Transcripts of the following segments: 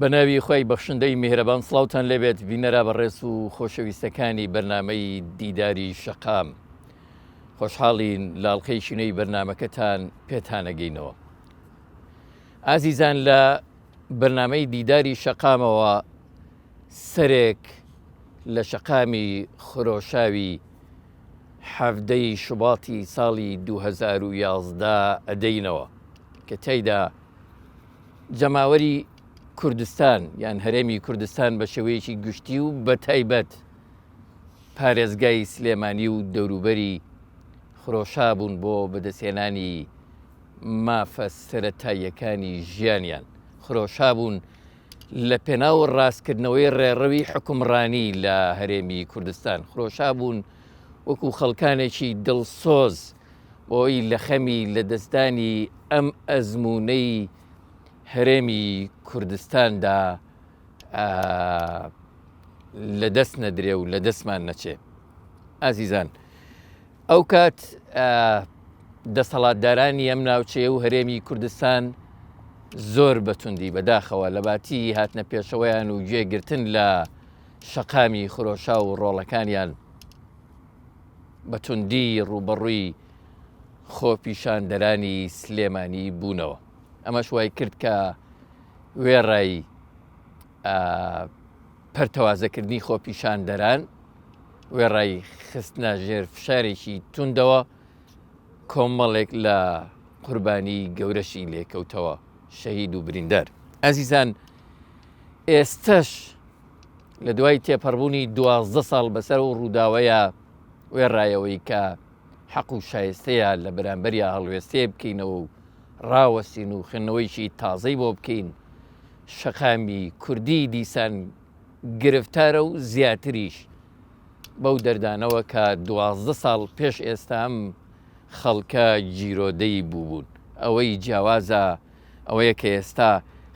بە ناوی خوای بەخشندەی میهرەبان سڵاوتان لێبێت بینەرە بەڕێز و خۆشەویستەکانی بەرنامەی دیداری شەقام خۆشحاڵین لە ئەڵقەی شینەی بەرنامەکەتان پێتانەگەینەوە ئازیزان لە بەرنامەی دیداری شەقامەوە سەرێک لە شەقامی خرۆشاوی حەڤدەی شوباتی ساڵی 2011 ئەدەینەوە کە تیایدا جەماوەری کوردستان یان هەرێمی کوردستان بە شێوەیەکی گشتی و بە تایبەت پارێزگای سلێمانی و دەوروبەری خرۆشابوون بۆ بەدەستهێنانی مافە سەرەتاییەکانی ژیانیان خرۆشابوون لە پێناو ڕاستکردنەوەی ڕێڕەوی حکومڕانی لە هەرێمی کوردستان خرۆشابوون وەکو خەڵکانێکی دڵسۆز بۆی لە خەمی لەدەستدانی ئەم ئەزموونەی هەرێمی کوردستاندا لە دەست نەدرێ و لە دەستمان نەچێ. ئازیزان ئەو کات دەسەڵاتدارانی ئەم ناوچەیە و هەرێمی کوردستان زۆر بەتوندی بەداخەوە لە باتی هاتنە پێشەوەیان و گوێگرتن لە شەقامی خرۆشا و ڕۆڵەکانیان بە توندی ڕووبەڕووی خۆپیشاندەرانی سلێمانی بوونەوە. ئەمەش وای کرد کە وێڕای پەرتەوازەکردنی خۆپیشاندەران، وێڕای خستنە ژێر فشارێکی توندەوە، کۆمەڵێک لە قوربانی گەورەشی لێکەوتەوە، شەهید و بریندار. ئازیزان ئێستەش لە دوای تێپەڕبوونی 12 ساڵ بەسەر ئەو ڕووداوەیە وێڕایەوەی کە حەق و شایستەیە لە بەرامبەریا هەڵوێستەیە بکەینەوە و ڕاوەستین و خوێندنەوەیکی تازەی بۆ بکەین شەقامی کوردی دیسان گرفتارە و زیاتریش بەو دەردانەوە کە 12 ساڵ پێش ئێستا ئەم خەڵکە گیرۆدەی بووبوون ئەوەی جیاوازە ئەوەیە کە ئێستا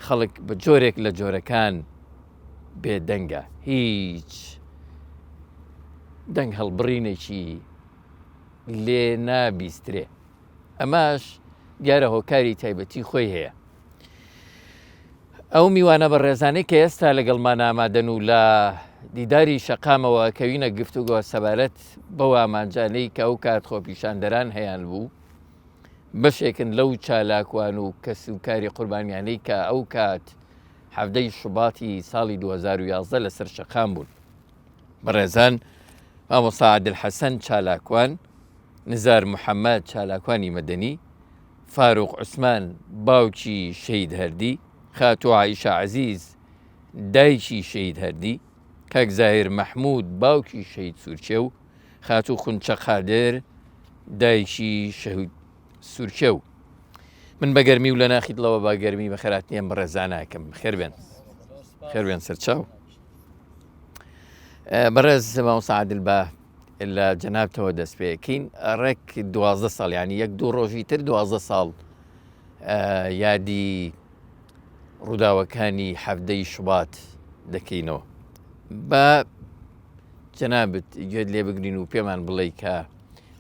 خەڵک بە جۆرێک لە جۆرەکان بێدەنگە هیچ دەنگ هەڵبڕینێکی لێ نابیسترێ ئەمەش دیارە هۆکاری تایبەتی خۆی هەیە. ئەو میوانە بەڕێزانەی کە ئێستا لەگەڵمان ئامادەن و لە دیداری شەقامەوە کەوینە گفتوگۆ سەبارەت بەو ئامانجانەی کە ئەو کات خۆپیشاندەران هەیان بوو بەشێکن لەو چالاکوان و کەس و کاری قوربانیانەی کە ئەو کات حەڤدەی شوباتی ساڵی 2011 لەسەر شەقام بوون. بەڕێزان مامۆستا عادل حەسەن چالاکوان، نزار محەمەد چالاکوانی مەدەنی، فاروق عوسمان باوکی شەهید هەردی، خاتوو عایشە عەزیز دایکی شەهید هەردی، کاک زاهیر مەحمود باوکی شەهید سوورچێو، خاتوو خونچە قادر دایکی شەهید سوورچێو. من بە گەرمی و لە ناخی دڵەوە بە گەرمی بەخێرهاتنی ئەم بەڕێزانە ئەکەم. خێربێن. خێربێن سەرچاو. بەڕێز مامۆستا عادل بە لە جەنابتەوە دەست پێکەین ڕێک دوازدە ساڵ ینی یەک دوو ڕۆژی تر دوازدە ساڵ یادی ڕووداوەکانی حەفدەی شوبات دەکەینەوە بە جەنابت گوێت لێ بگرین و پێمان بڵێ کە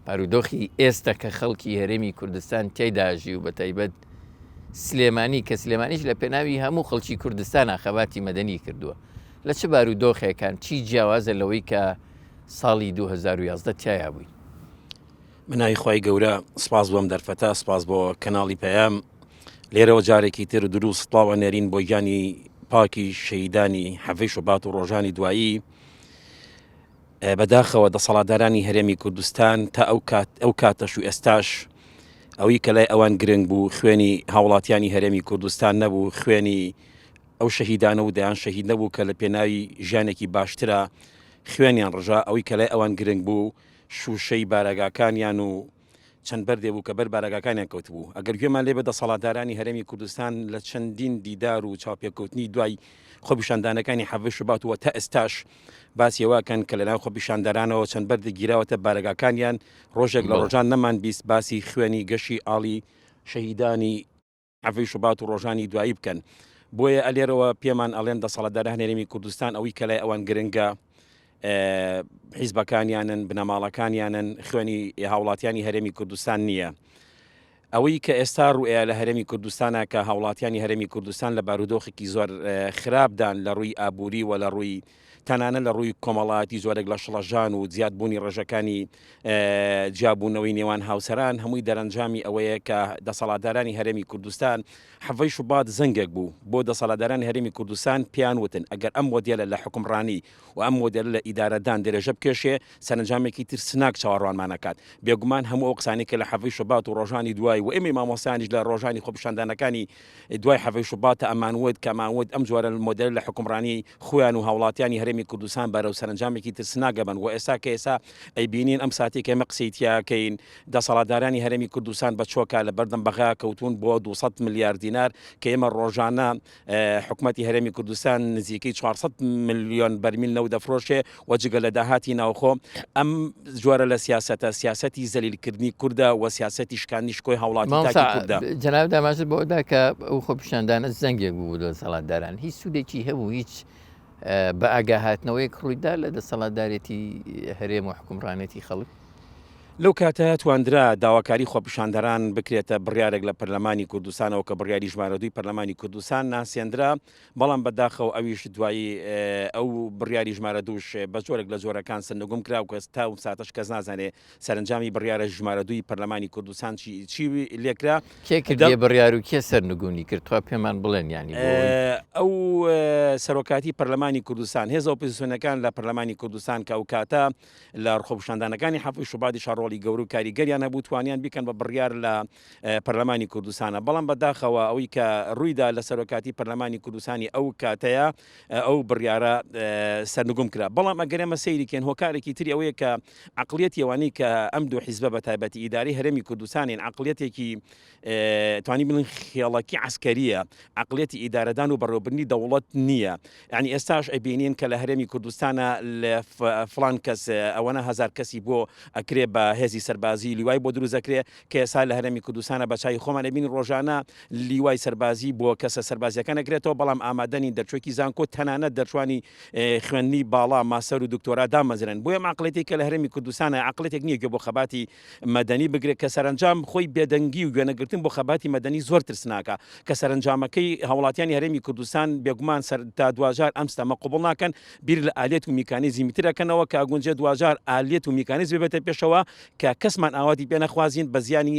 بارودۆخی ئێستا کە خەڵکی هەرێمی کوردستان تیایدا ژی و بەتایبەت سلێمانی کە سلێمانیش لە پێناوی هەموو خەڵکی کوردستانە خەباتی مەدەنی کردووە لە چ بارودۆخێکان چی جیاوازە لەوەی کە ساڵی 2011 تیایا بووین؟ بە ناوی خوای گەورە سپاس بۆ ئەم دەرفەتە سپاس بۆ کەناڵی پەیام لێرەوە جارێکی تر درو سڵاو ئەنێرین بۆ گیانی پاکی شەهیدانی حەڤەی شوبات و ڕۆژانی دوایی بەداخەوە دەسەڵاتدارانی هەرێمی کوردستان تا ئەو کات ئەو کاتەش و ئێستاش ئەوەی کە لای ئەوان گرنگ بوو خوێنی هاوڵاتیانی هەرێمی کوردستان نەبوو خوێنی ئەو شەهیدانە و دەیان شەهید نەبوو کە لە پێناوی ژیانێکی باشترە خوێنیان ڕژا ئەوەی کە لای ئەوان گرنگ بوو شووشەی بارەگاکانیان و چەند بەردێ بوو کە بەر بارەگاکانیان کەوتبوو. ئەگەر گوێمان لێ بێت دەسەڵاتدارانی هەرێمی کوردستان لە چەندین دیدار و چاوپێکەوتنی دوای خۆپیشاندانەکانی حەڤدەی شوبات و تا ئێستاش باسی ئەوە ئەکەن کە لەلایەن خۆپیشاندەرانەوە چەند بەردێک گیراوەتە بارەگاکانیان، ڕۆژێک لە ڕۆژان نەمان 20 باسی خوێنی گەشی ئاڵی شەهیدانی حەڤەی شوبات و ڕۆژانی دوایی بکەن. بۆیە ئەلێرەوە پێمان ئەڵێن دەسەڵاتدارانی هەرێمی کوردستان ئەوەی کە لای ئەوان گرنگە حیزبەکانیانن، بنەماڵەکانیانن، خوێنی هاوڵاتیانی هەرێمی کوردستان نییە. ئەوەی کە ئێستا ڕووئەیا لە هەرێمی کوردستانا کە هاوڵاتیانی هەرێمی کوردستان لە بارودۆخێکی زۆر خراپدان لە ڕووی ئابووری و لە ڕووی تەنانە لە ڕووی کۆمەڵایەتی زۆرێک لە شڵەژان و زیادبوونی ڕێژەکانی جیابوونەوەی نێوان هاوسەران هەمووی دەرەنجامی ئەوەیە کە دەسەڵاتدارانی هەرێمی کوردستان حەڤەی شوبات زەنگێک بوو بۆ دەسەڵاتدارانی هەرێمی کوردستان پێیان وتن ئەگەر ئەم مۆدێلە لە حوکمڕانی و ئەم مۆدێلە لە ئیدارەدان درێژە بکێشێ، سەرەنجامێکی ترسناک چاوەڕوانمان ئەکات. بێگومان هەموو ئەو قسانەی کە لە حەڤەی شوبات و ڕۆژانی دوای و ئێمەی مامۆستایانیش لە ڕۆژانی خۆپیشاندانەکانی دوای حەڤەی شوباتە ئەمان وت کە ئەمان وت ئەم جۆرە مۆدێلە لە حوکمڕانی خۆیان و هاوڵاتیانی هەرێمی کوردستان بەرەو سەرەنجامێکی ترسناک ئەبەن و ئێستا کە ئێستا ئەیبینین ئەم ساتەی کە ئێمە قسەی تیا ئەکەین دەسەڵاتدارانی هەرێمی کوردستان بە چۆکا لە بەردەم بەغا کەوتوون بۆ 200 ملیار دینار کە ئێمە ڕۆژانە حکومەتی هەرێمی کوردستان نزیکەی 400 ملیۆن بەرمیل نەوت دەفرۆشێ و جگە لە داهاتی ناوخۆ ئەم جۆرە لە سیاسەتە سیاسەتی زەلیلکردنی کوردە و سیاسەتی شکاندنی شکۆی هاوڵاتی تاکی کوردە. جەنابت ئاماژەت بەوە دا کە ئەو خۆپیشاندانە زەنگێک بوو بۆ دەسەڵاتداران هیچ سوودێکی هەبوو هیچ بە ئاگاهاتنەوەیەک ڕوویدا لە دەسەڵاتدارێتی هەرێم و حکومڕانێتی خەڵک؟ لەو کاتە تواندرا داواکاری خۆپیشاندەران بکرێتە بڕیارێک لە پەرلەمانی کوردستانەوە کە بڕیاری ژمارە دووی پەرلەمانی کوردستان ناسێندرا، بەڵام بە داخەوە ئەویش دوایی ئەو بڕیاری ژمارە دووش بە جۆرێک لە جۆرەکان سەرنگوم کرا و کەس تا ئەو ساتەش کەس نازانێ سەرەنجامی بڕیارە ژمارە دووی پەرلەمانی کوردستان چی چی لێکرا. کێ کردیە بڕیار و کێ سەرنگونی کرد تخوا پێمان بڵێن یانی بۆ ئەوەی. ئەو سەرۆکاتی پەرلەمانی کوردستان هێزە ئۆپۆزیسیۆنەکان لە پەرلەمانی کوردستان کە ئەو کاتە لە خۆپیشاندانەکانی حەفی شوباتیشا ڕۆڵی گەورە و کاریگەریان هەبوو توانیان بیکەن بە بڕیار لە پەرلەمانی کوردستانە بەڵام بەداخەوە ئەوەی کە ڕوویدا لە سەرۆکاتی پەرلەمانی کوردستانی ئەو کاتەیە ئەو بڕیارە سەرنگوم کرا بەڵام ئەگەر ئێمە سەیری کەین هۆکارێکی تری ئەوەیە کە عقلیەتی ئەوانەی کە ئەم دوو حیزبە بە تایبەتی ئیدارەی هەرێمی کوردستانین عقلیەتێکی توانی بڵێن خێڵەکی عەسکەریە عەقڵیەتی ئیدارەدان و بەڕێوەبردنی دەوڵەت نییە یانی ئێستاش ئەبینین کە لە هەرێمی کوردستانە لە فڵان کەس ئەوەنە هەزار کەسی بۆ ئەکرێ بە هێزی سەربازی لیوای بۆ دروست ئەکرێ کە ئێستا لە هەرێمی کوردستانە بە چاوی خۆمان ئەبینین ڕۆژانە لیوای سەربازی بۆ کەسە سەربازیەکان ئەکرێتەوە بەڵام ئامادەنین دەرچووێکی زانکۆ تەنانەت دەرچوانی خوێندنی باڵا ماستەر و دکتۆرا دامەزرێن بۆیە ئەم عەقڵیەتەی کە لە هەرێمی کوردستانە عەقڵیەتێک نییە گوێ بۆ خەباتی مەدەنی بگرێت کە سەرەنجام خۆی بێدەنگی و گوێنەگرتن بۆ خەباتی مەدەنی زۆر ترسناکە کە سەرەنجامەکەی هاوڵاتیانی هەرێمی کوردستان بێگومان سەر تا دواجار ئەم ستەمە قبوڵ ناکەن بیر لە ئالیەت و میکانیزمی تر ئەکەنەوە کە ئەگونجێ دواجار ئالیەت و میکانیزم ببێتە پێشەوە کە کەسمان ئاواتی پێ نەخوازین بە زیانی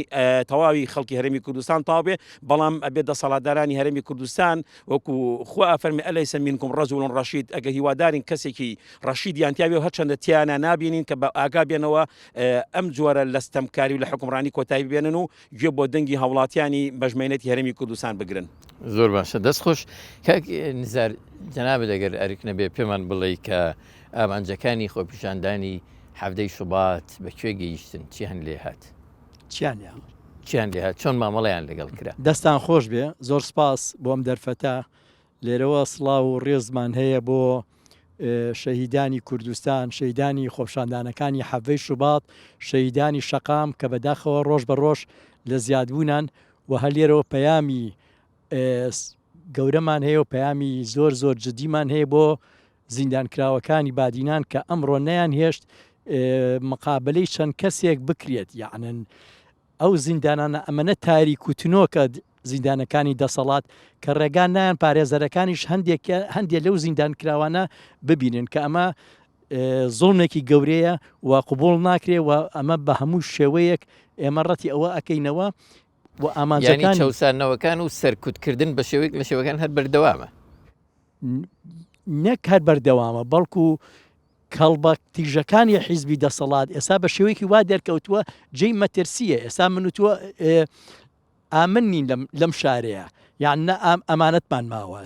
تەواوی خەڵکی هەرێمی کوردستان تەواو بێ بەڵام ئەبێ دەسەڵاتدارانی هەرێمی کوردستان وەکو خوا ئەفەرمێ الیس منکم رجل رشید ئەگەر هیوادارین کەسێکی ڕەشیدیان تیابێ و هەرچەندە تیانا نابینین کە بە ئاگا بێنەوە ئەم جۆرە لە ستەمکاری و لە حوکمڕانی کۆتایی بێنن و گوێ بۆ دەنگی هاوڵاتیانی بەژمەینەتی هەرێمی کوردستان بگرن. زۆر باشە دەست خۆش کاک نزار جەنابت ئەگەر ئەرک نەبێ پێمان بڵێی کە ئامانجەکانی خۆپیشاندانی حەڤدەی شوبات بە کوێ گەیشتن چیان لێ هات؟ چیان لێ هات؟ چیان لێ هات چۆن مامەڵەیان لەگەڵ کرا؟ دەستان خۆش بێ زۆر سپاس بۆ ئەم دەرفەتە لێرەوە سڵاو و ڕێزمان هەیە بۆ شەهیدانی کوردستان، شەهیدانی خۆپیشاندانەکانی حەڤەی شوبات، شەهیدانی شەقام کە بەداخەوە ڕۆژ بە ڕۆژ لە زیادبوونان و هەر لێرەوە پەیامی گەورەمان هەیە و پەیامی زۆر زۆر جدیمان هەیە بۆ زیندانکراوەکانی بادینان کە ئەمڕۆ نەیانهێشت مقابلەی چەند کەسێک بکرێت یەعنی ئەو زیندانانە ئەمەنە تاریک و تنۆکە زیندانەکانی دەسەڵات کە ڕێگا نایەن پارێزەرەکانیش هەندێک هەندێک لەو زیندانکراوانە ببینن کە ئەمە زوڵمێکی گەورەیە و قبوڵ ناکرێ و ئەمە بە هەموو شێوەیەک ئێمە ڕەتی ئەوە ئەکەینەوە و ئامانجەکان چەوسانەوەکان و سەرکوتکردن بە شێوەیەک لە شێوەکان هەر بەردەوامە. نەک هەر بەردەوامە بەڵکو کەڵبە تیژەکانی حیزبی دەسەڵات ئێستا بە شێوەیەکی وا دەرکەوتووە جێی مەترسییە ئێستا من و تۆ ئامن نین لەم لەم شارەیە یان نە ئەمانەتمان ماوە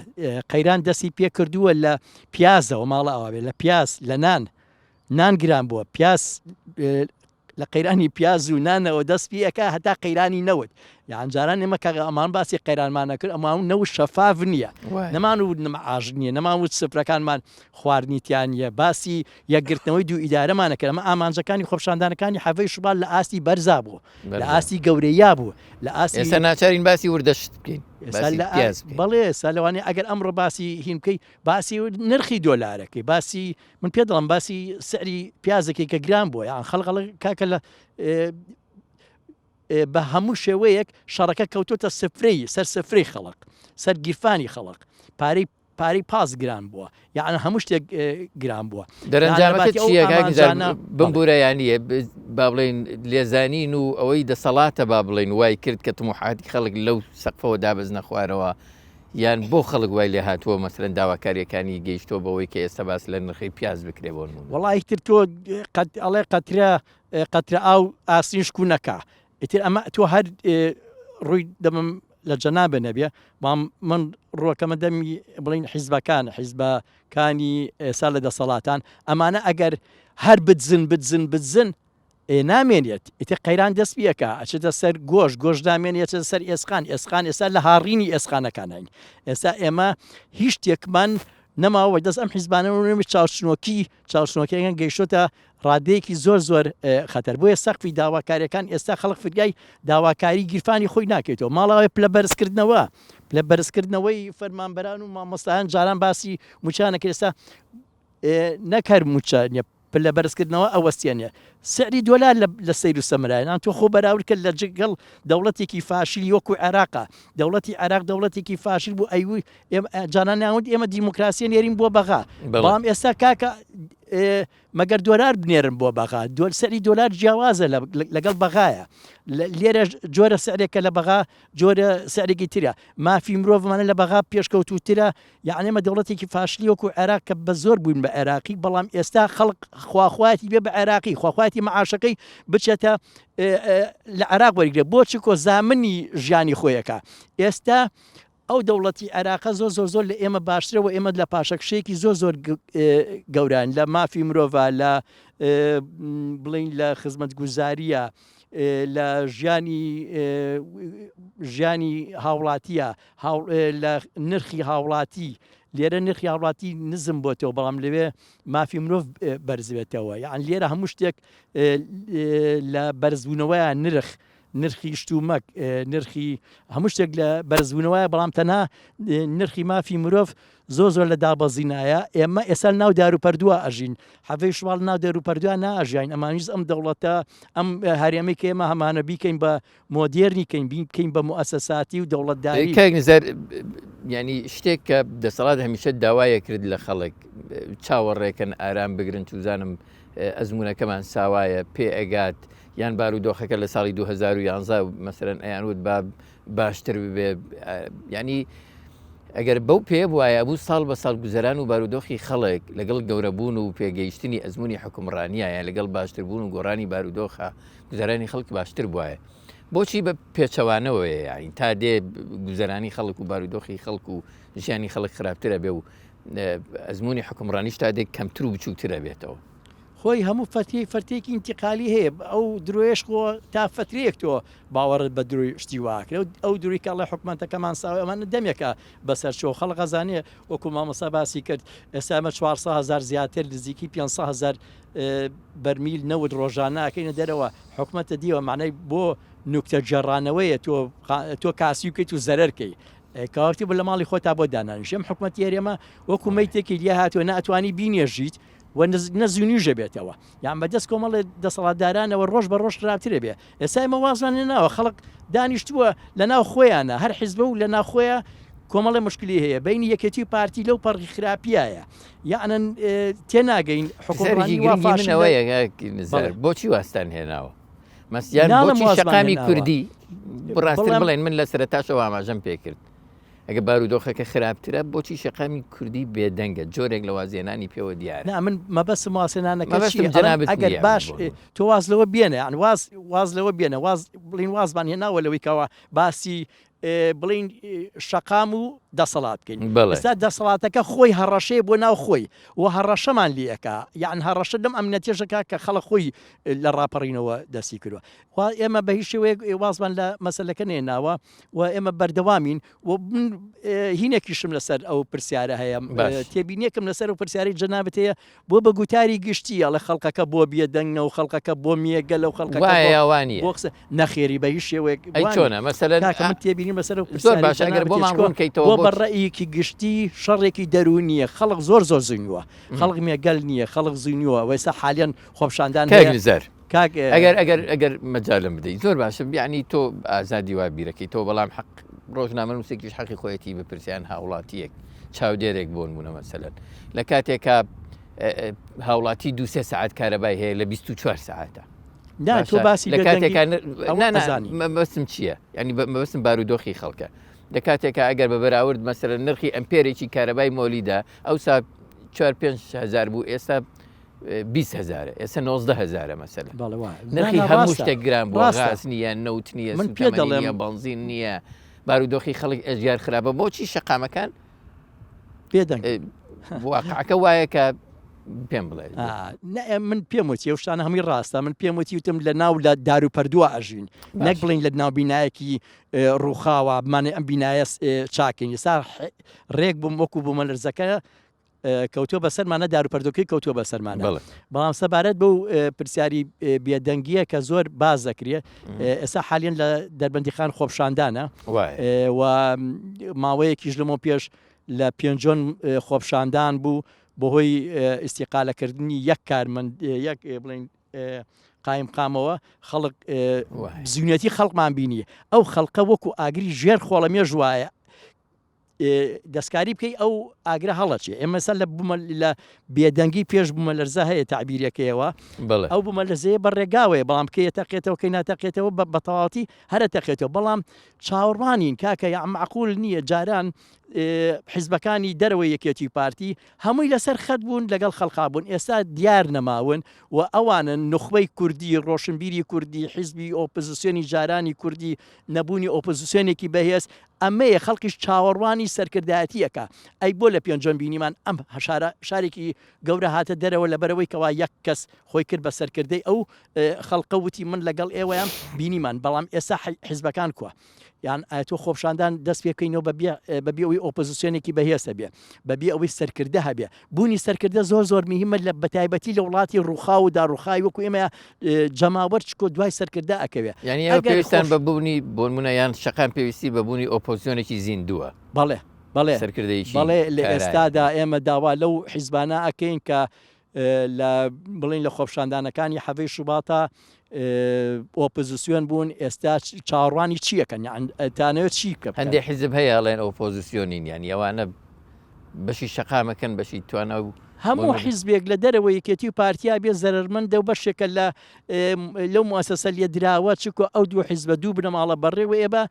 قەیران دەستی پێ کردووە لە پیازەوە ماڵە ئەوە لە پیاز لە نان نان گران بووە پیاز لە قەیرانی پیاز و نانەوە دەست پێ ئەکا هەتا قەیرانی نەوت یان جاران ئێمە کە ئەمان باسی قەیرانمان نەکرد ئەمان نەوت شەفاف نییە نەمان و معاش نییە نەمان وت سفرەکانمان خواردنی تیا نییە باسی یەکگرتنەوەی دوو ئیدارەمان نەکرد ئەمە ئامانجەکانی خۆپیشاندانەکانی حەڤەی شوبات لە ئاستی بەرزا بوو لە ئاستی گەورەیا بوو لە ئاستی ئێستا ناچارین باسی وردەشت بکەین باسی پیاز بکەین بەڵێ ئێستا لەوانەیە ئەگەر ئەمڕۆ باسی هین بکەی باسی نرخی دۆلارەکەی باسی من پێ دەڵم باسی سعری پیازێکی کە گران بووە یان خەڵک ئەڵێ کاکە لە. بە هەموو شێوەیەک شەڕەکە کەوتۆتە سفرەی سەر سفرەی خەڵک سەر گیرفانی خەڵک پارەی پارەی پاس گران بووە یەعنی هەموو شتێک گران بووە. دەرەنجامەکە چییە کاک نزار بمبورە یانیە با بڵێین لێزانین و ئەوەی دەسەڵاتە با بڵێین وای کرد کە تموحاتی خەڵک لەو سەقفەوە دابەزنە خوارەوە یان بۆ خەڵک وای لێ هاتووە مەسەلەن داواکاریەکانی گەیشتووە بەوەی کە ئێستا باس لە نرخی پیاز بکرێ بۆ نموونە. وەڵا ئیتر تۆ قەت ئەڵێ قەترە قەترە ئاو ئاسنی شکوو نەکا ئیتر ئەمە تۆ هەر ڕووی دەمم لە جەنابە نەبێ بەڵام من ڕووەکەمە دەمی بڵین حیزبەکان حیزبەکانی ئێستا لە دەسەڵاتان ئەمانە ئەگەر هەر بدزن بدزن بدزن ئێ نامێنێت ئیتر قەیران دەست پێکا ئەچێتە سەر گۆش گۆش نامێنێت ئەچێتە سەر ئێسقان ئێسقان ئێستا لە هاڕینی ئێسقانەکانین ئێستا ئێمە هیچ شتێکمان نەماوە دەست ئەم حیزبانە چاوچنۆکی چاوچنۆکیەکان گەیشتۆتە ڕادەیەکی زۆر زۆر خەتەر بۆیە سەقفی داواکاریەکان ئێستا خەڵک فریای داواکاری گیرفانی خۆی ناکەیتەوە ماڵاوای پلە بەرزکردنەوە پلە بەرزکردنەوەی فەرمانبەران و مامۆستایان جاران باسی موچانە کرد ئێستا نەک هەر موچە نیە پلە بەرزکردنەوە ئەوەستێنێ سعری دۆلار لە سەیر و سەمرایە نان تۆ خۆ بەراورد کە لە جگەڵ دەوڵەتێکی فاشلی وەکو عێراقا دەوڵەتی عێراق دەوڵەتێکی فاشل بوو ئەیوی جانان ناوت ئێمە دیموکراسیە نێرین بۆ بەغا بەڵام ئێستا کاکە مەگەر دۆلار بنێرن بۆ بەغا دۆل سەری دۆلار جیاوازە لەگەڵ بەغایە لێرە جۆرە سعرێکە لە بەغا جۆرە سعرێکی ترە مافی مرۆڤمانە لە بەغا پێشکەوتوترە یەعنی ئێمە دەوڵەتێکی فاشلی وەکو عێراق کە بە زۆر بووین بە عێراقی بەڵام ئێستا خەڵک خواخوایەتی بێ بە عێراقی خواخوایەتی معاشەکەی بچێتە لە عێراق وەرگێ بۆ چکۆ زامنی ژیانی خۆیەکە ئێستا ئەو دەوڵەتی عێراقە زۆر زۆر زۆر لە ئێمە باشترەوە ئێمە لە پاشەکشەیەکی زۆر زۆر گەوران لە مافی مرۆڤ لە بڵین لە خزمەتگوزاریە لە ژیانی ژیانی هاوڵاتیە لە نرخی هاوڵاتی لێرە نرخی هاوڵاتی نزم بۆتەوە بەڵام لەوێ مافی مرۆڤ بەرزبێتەوە یان لێرە هەموو شتێک لە بەرزبوونەوەیان نرخ نرخی شتومەک نرخی هەموو شتێک لە بەرزبوونەوەیە بەڵام تەنها نرخی مافی مرۆڤ زۆر زۆر لە دابەزینایە ئێمە ئێستا ناو داروپەردووە ئەژین حەڤەی شوباڵ ناو دەروپەردووە ناژیین ئەمانیز ئەم دەوڵەتە ئەم هەرێمی کە ئێمە هەمانە بیکەین بە مۆدێرنی کەین بکەین بە موئەسەساتی و دەوڵەتداری. کاک نزار یانی شتێک کە دەسەڵات هەمیشە داوایە کرد لە خەڵک چاوەڕێکن ئارام بگرن چوزانم ئەزمونونەکەمان ساوایە پێ ئەگات یان بارودۆخەکە لە ساڵی 2011 مەسەرەن ئەیان وت با باشتر ببێ ینی ئەگەر بەو پێ بواە بوو ساڵ بە ساڵ گوزەران و بارودۆخی خەڵک لەگەڵ گەورەبوون و پێگەیشتنی ئەزمموی حکومڕانیە یان لەگەڵ باشتربوون و گۆڕانی بارودۆخە گوزەرانی خەڵک باشتر بواە بۆچی بە پێچەوانەوەیە یاین تا دێ گوزەرانی خەڵک و بارودۆخی خەڵک و ژیانی خەڵک خراپترە بێ و ئەزمموی حکومڕانیش تا دێک کەمتر و بچووکترە بێتەوە. خۆی هەموو فەترەی فەرتەیەکی ئینتیقالی هەیە ئەو درۆیەش خۆ تا فەترەیەک تۆ باوەڕت بە درۆی شتی واکرێ ئەو درۆی کە ئەڵێ حکومەتەکەمان ساوی ئەمانە دەمێکە بەسەر چۆ خەڵک ئەزانێ وەکو مامۆستا باسی کرد ئێستا ئەمە 400 هەزار زیاتر نزیکی 500 هەزار بەرمیل نەوت ڕۆژانە ئەکەینە دەرەوە حکومەتە دیوە معنای بۆ نوکتە گێڕانەوەیە تۆ تۆ کاسی بکەیت و زەرەر کەی کەواتی بۆ لە ماڵی خۆتا بۆ دانانیش ئەم حکومەتی هەرێمە وەکو مەیتێکی لێ هاتووە ناتوانی بینێژیت و نە زوو نوێژە بێتەوە یان بەدەست کۆمەڵێ دەسەڵاتدارانەوە ڕۆژ بە ڕۆژ خراپترە بێ ئێستا ئێمە وازمان لێناوە خەڵک دانیشتووە لە ناو خۆیانە هەر حیزبە و لە ناوخۆیە کۆمەڵێ مشکلی هەیە بینی یەکێتی و پارتی لەو پەڕی خراپیایە یەعنەن تێناگەین حکومڕانی وا فاشلەوەیە بۆچی واستان هێناوە مەسیان بۆچی شەقامی کوردی بڕاستر بڵێن من لە سەرتاشەوە ئاماژەم پێکرد ئەگە بارودۆخەکە خراپترە بۆچی شەقامی کوردی بێدەنگە جۆرێک لە وازهێنانی پێوە دیارە؟ نا من مەبەستم وازهێنانەکە مەبەستم چییە ئەڵێم جەنابت ئەگەر نییە باش بۆ تۆ واز لەوە بێنە یان واز واز لەوە بێنە واز بڵین وازمان هێناوە لەوەی کەوا باسی بڵین شەقام و دەسەڵات بکەین بەڵێ ئێستا دەسەڵاتەکە خۆی هەڕەشەیە بۆ ناو خۆی و هەڕەشەمان لێ ئەکا یان هەڕەشە لەم ئەمنیەتیەش ئەکا کە خەڵک خۆی لە ڕاپەڕینەوە دەستی کردووە خوا ئێمە بە هیچ شێوەیەک وازمان لە مەسەلەکە نێناوە و ئێمە بەردەوامین و من هینێکیشم لەسەر ئەو پرسیارە هەیە تێبینێکم لەسەر و پرسیاری جەنابت هەیە بۆ بە گوتاری گشتی ئەڵێ خەڵکەکە بۆ بیە دەنگە و خەڵکەکە بۆ میێگە لەو خەڵکەکە وایەوانی بۆ قسە نەخێری بە هیچ شێوەیەک ئەی چۆنە مەسەلەن کاکە من تێبینیم لەسەر ئەو زۆر پرسیارەی باشە ئەگەر جەنابت بۆمان هەیە ڕوون کەیتەوە بۆ بۆ بە ڕەئیەکی گشتی شەڕێکی دەروونیە خەڵک زۆر زۆر زینووە خەڵک مێگەل نییە خەڵک زینووە وێستا حالیان خۆپیشاندان کاک هەیە نزار. کاک ئەگەر ئەگەر ئەگەر مەجالم بدەیت زۆر باشە بیانی تۆ ئازادی وا بیرەکەی تۆ بەڵام حەق ڕۆژنامە نووسێکیش حەقی خۆیەتی بپرسیان هاوڵاتیەک چاودێرێک بۆن بوونە مەسەلەن لە کاتێکا هاوڵاتی دوسێ سعات کارەبای هەیە لە 24 سعاتە نا تۆ باسی لە کاتێکا مەبەستم چییە ینی مەبەستم بارودۆخی خەڵکە لە کاتێکا ئەگەر بە بەراورد مەسەلەن نرخی ئەمپێرێکی کارەبای مۆلیدا ئەوسا 4 5 هزار بوو ئێستا 20 هزارە ئێستا 19 هزارە مەسەلە نرخی هەموو شتێک گران بوو غاز نییە نەوت نییە من پێ دەڵێم بەنزین نییە بارودۆخی خەڵک ئێجگار خراپە بۆچی شەقامەکان بێدەنگ واقعەکە وایە کە پێم بڵێ من پێم وتی ئەو شتانە هەمووی ڕاستە من پێم وتی وتم لە ناو لە دار و پەردووە ئەژین نەک بڵین لە ناو بینایەکی ڕووخاوە بمانێ ئەم بینایە چاکەین ئێستا ڕێک بووم وەکو بوومەلەرزەکە کەوتووە بەسەرمانە داروپەردۆکەی کەوتووە بەسەرمانە بەڵام سەبارەت بەو پرسیاری بێدەنگیە کە زۆر باز دەکرێت ئێستا حالیان لە دەربەندیخان خۆپشاندانە و ماوەیەکیش لەمە پێش لە پێنجۆن خۆپشاندان بوو بەهۆی ئیسیقالەکردنی یەک کارمەند یەک بڵین قایم قامەوە خەڵک بزیونەتی خەڵکمان بینی ئەو خەڵکە وەکو ئاگری ژێر خۆڵە مێژ وایە دەستکاری بکەی ئەو ئاگرە هەڵەچێ ئێمە سەر لە بوومە لە بێدەنگی پێش بوومە لەرزە هەیە تعبیرەکەیەوە ئەو بوومە لەزەیە بە ڕێگاوەیە بەڵام کەیە تەقێتەوە کەی ناتەقێتەوە بە تەواوەتی هەرە تەقێتەوە بەڵام چاوەڕوانین کاکە یا معقول نییە جاران حیزبەکانی دەرەوەی یەکێتی پارتی هەمووی لەسەر خەت بوون لەگەڵ خەڵقا بوون ئێستا دیار نەماون و ئەوانن نوخبەی کوردی ڕۆشنبیری کوردی حیزبی ئۆپۆزیسیۆنی جارانی کوردی نەبوونی ئۆپۆزیسیۆنێکی بەهێز ئەمەیە خەڵکیش چاوەڕوانی سەرکردایەتی ئەکا ئەی بۆ لە پێنجوێن بینیمان ئەم شارە شارێکی گەورە هاتە دەرەوە لەبەرئەوەی کەوا یەک کەس خۆی کرد بە سەرکردەی ئەو خەڵقە وتی من لەگەڵ ئێوەیام بینیمان بەڵام ئێستا حیزبەکان کوا یان ئایا تۆ خۆپشاندان دەست پێ بکەینەوە بەبێ ئەوەی ئۆپۆزیسیۆنێکی بەهێز هەبێ بەبێ ئەوەی سەرکردە هەبێ بوونی سەرکردە زۆر زۆر مهمە لە بەتایبەتی لە وڵاتی ڕووخاو و داڕوخاوی وەکو ئێمە جەماوەر چکۆ دوای سەرکردە ئەکەوێ یعنی ئێوە پێویستان بە بوونی بۆنمونە یان شەقام پێویستی بە بوونی ئۆپۆزیسیۆنێکی زیندووە بەڵێ بەڵێ سەرکردەیەکی بەڵێ لە ئێستادا ئێمە داوا لەو حیزبانە ئەکەین کە لە بڵین لە خۆپشاندانەکانی حەڤەی شوباتا ئۆپۆزیسیۆن بوون ئێستا چاوەڕوانی چیەکەن یان تانەوێت چی بکە هەندێک حیزب هەیە ئەڵێن ئۆپۆزیسیۆنین یان ئەوانە بەشی شەقامەکەن بەشی توانا و هەموو حیزبێک لە دەرەوە یەکێتی و پارتیا بێ زەرەرمەندە و بەشێکە لە لەو موسسە لێدراوە چکۆ ئەو دوو حیزبە دوو بنەماڵە بەڕێوە ئێبە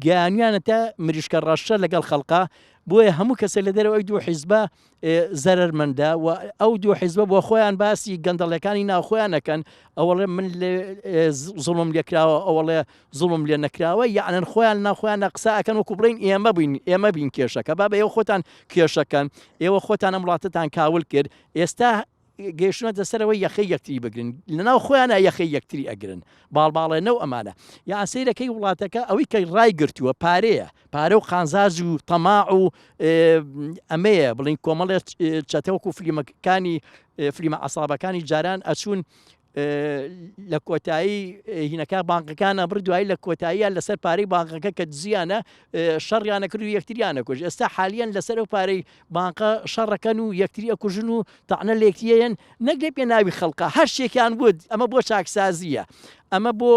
گەیانیانەتە مریشکە ڕەشە لەگەڵ خەڵقا بۆیە هەموو کەسێک لە دەرەوەی دوو حیزبە زەرەرمەندە و ئەو دوو حیزبە بۆ خۆیان باسی گەندەڵەکانی ناوخۆیان ئەکەن، ئەوەڵێ من زوڵمم لێکراوە، ئەوەڵێ زوڵمم لێ نەکراوە، یەعنەن خۆیان لەناو خۆیاندا قسە ئەکەن وەکو بڵێن ئێمە بووین، ئێمە بووین کێشەکە، بابە ئێوە خۆتان کێشەکەن، ئێوە خۆتان ئەم وڵاتەتان کاول کرد، ئێستا گەیشتوونەتە سەر ئەوەی یەخەی یەکتری بگرن، لەناو خۆیانا یەخەی یەکتری ئەگرن، باڵباڵێنە و ئەمانە. یان سەیرەکەی وڵاتەکە ئەوەی کە ڕایگرتووە پارەیە، پارە و قانزاج و تەماع و ئەمەیە بڵین کۆمەڵێ چەتە وەکو فلیمەکانی فلیمە عەسابەکانی جاران ئەچوون لە کۆتایی هینەکە بانقەکانە بڕ دوایی لە کۆتاییان لەسەر پارەی بانقەکە کە دزیانە شەڕیانە کرد و یەکتریانە کوژ ئێستا حالیان لەسەر ئەو پارەی بانقە شەڕەکەن و یەکتری ئەکوژن و تەعنە لە یەکتری ئەیەن نەک لە پێناوی خەڵقا هەر شتێکیان وت ئەمە بۆ چاکسازییە ئەمە بۆ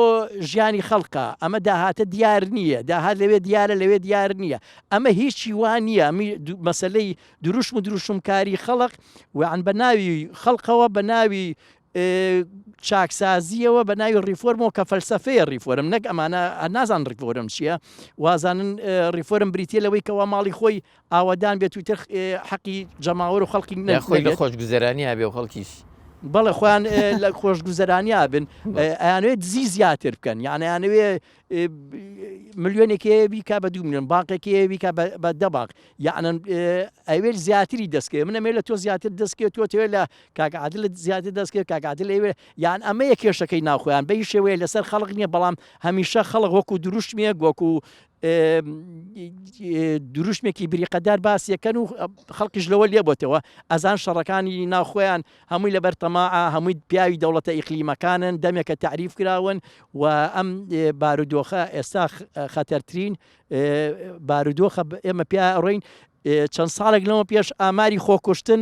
ژیانی خەڵقە ئەمە داهاتە دیار نییە داهات لەوێ دیارە لەوێ دیار نییە ئەمە هیچی وا نییە ئەمی مەسەلەی دروشم و دروشمکاری خەڵق ویان بە ناوی خەڵقەوە بە ناوی چاکسازیەوە بە ناوی ڕیفۆرمەوە کە فەلسەفەیە ڕیفۆرم نەک ئەمانە نازان ڕیفۆرم چییە وازانن ڕیفۆرم بریتە لەوەی کەوا ماڵی خۆی ئاوەدان بێت و تر حەقی جەماوەر و خەڵکی خۆی لە خۆشگوزەرانیا بێ و خەڵکیش بەڵێ خۆیان لە خۆشگوزەرانیا بن ئەیانەوێت دزی زیاتر بکەن یان ئەیانەوێ ملیۆنێکی بیکا بە دو میلیۆن باقێکی بیکا بە دە باق یعنی ئەوێت زیاتری دەستکەوێت من ئەمێ لە تۆ زیاتر دەستکەوێت تۆ تەوێت لە کاک عادلت زیاتر دەستکەوێت کاک عادل ئەوێ یان ئەمەیە کێشەکەی ناوخۆیان بەی شێوەیە لەسەر خەڵک نییە بەڵام هەمیشە خەڵک وەکو دروشمێک وەکو دروشمێکی بریقەدار باسیەکەن و خەڵکیش لەوە لێبۆتەوە ئەزان شەڕەکانی ناوخۆیان هەمووی لەبەر تەماعە هەمووی پیاوی دەوڵەتە ئیقلیمەکانن دەمێکە تەعریف کراون و ئەم بارودۆخە ئێستا خەتەرترین بارودۆخە ئێمە پیا ڕۆین چەند ساڵێک لەمە پێش ئاماری خۆکوشتن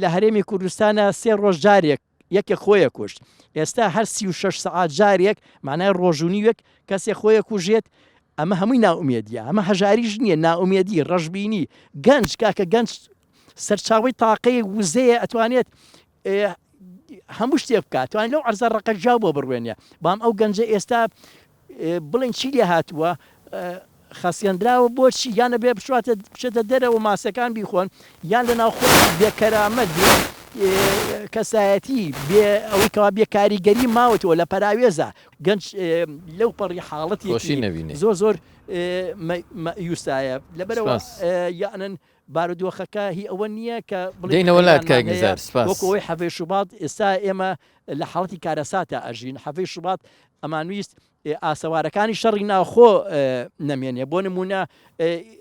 لە هەرێمی کوردستانە سێ ڕۆژ جارێک. یەکێک خۆیە کوشت ئێستا هەر 36 سەعات جارێک معنای ڕۆژ و نیوێک کەسێک خۆیە کوژێت ئەمە هەمووی نائومێدیە ئەمە هەژاریش نییە نائومێدی ڕەشبینی گەنج کاکە گەنج سەرچاوەی تاقەیە وزەیە ئەتوانێت هەموو شتێک بکات توانێت لەو عەرزە ڕەقە جاو بۆ بڕوێنێ بەڵام ئەو گەنجە ئێستا بڵێن چی لێ هاتووە خەسێندراوە بۆچی یان ئەبێ بچواتە بچێتە دەرەوە ماسەکان بیخۆن یان لە ناوخۆ بێکەرامەت بێ کەسایەتی بێ ئەوەی کەوا بێ کاریگەری ماوەتەوە لە پەراوێزە گەنج لەو پەڕی حاڵەتێکی خۆشی نەبینێ. زۆر زۆر مەئیوسایە لەبەرەوە سپاس. یانن بارودۆخەکە هی ئەوە نییە کە بڵێین دێینەوە لات قەیرانمان کاک هەیە نزار سپاس. وەکو ئەوەی حەڤەی شوبات ئێستا ئێمە لە حاڵەتی کارەساتا ئەژین حەڤەی شوبات ئەمانویست ئاسەوارەکانی شەڕی ناوخۆ نەمێنێ بۆ نمونە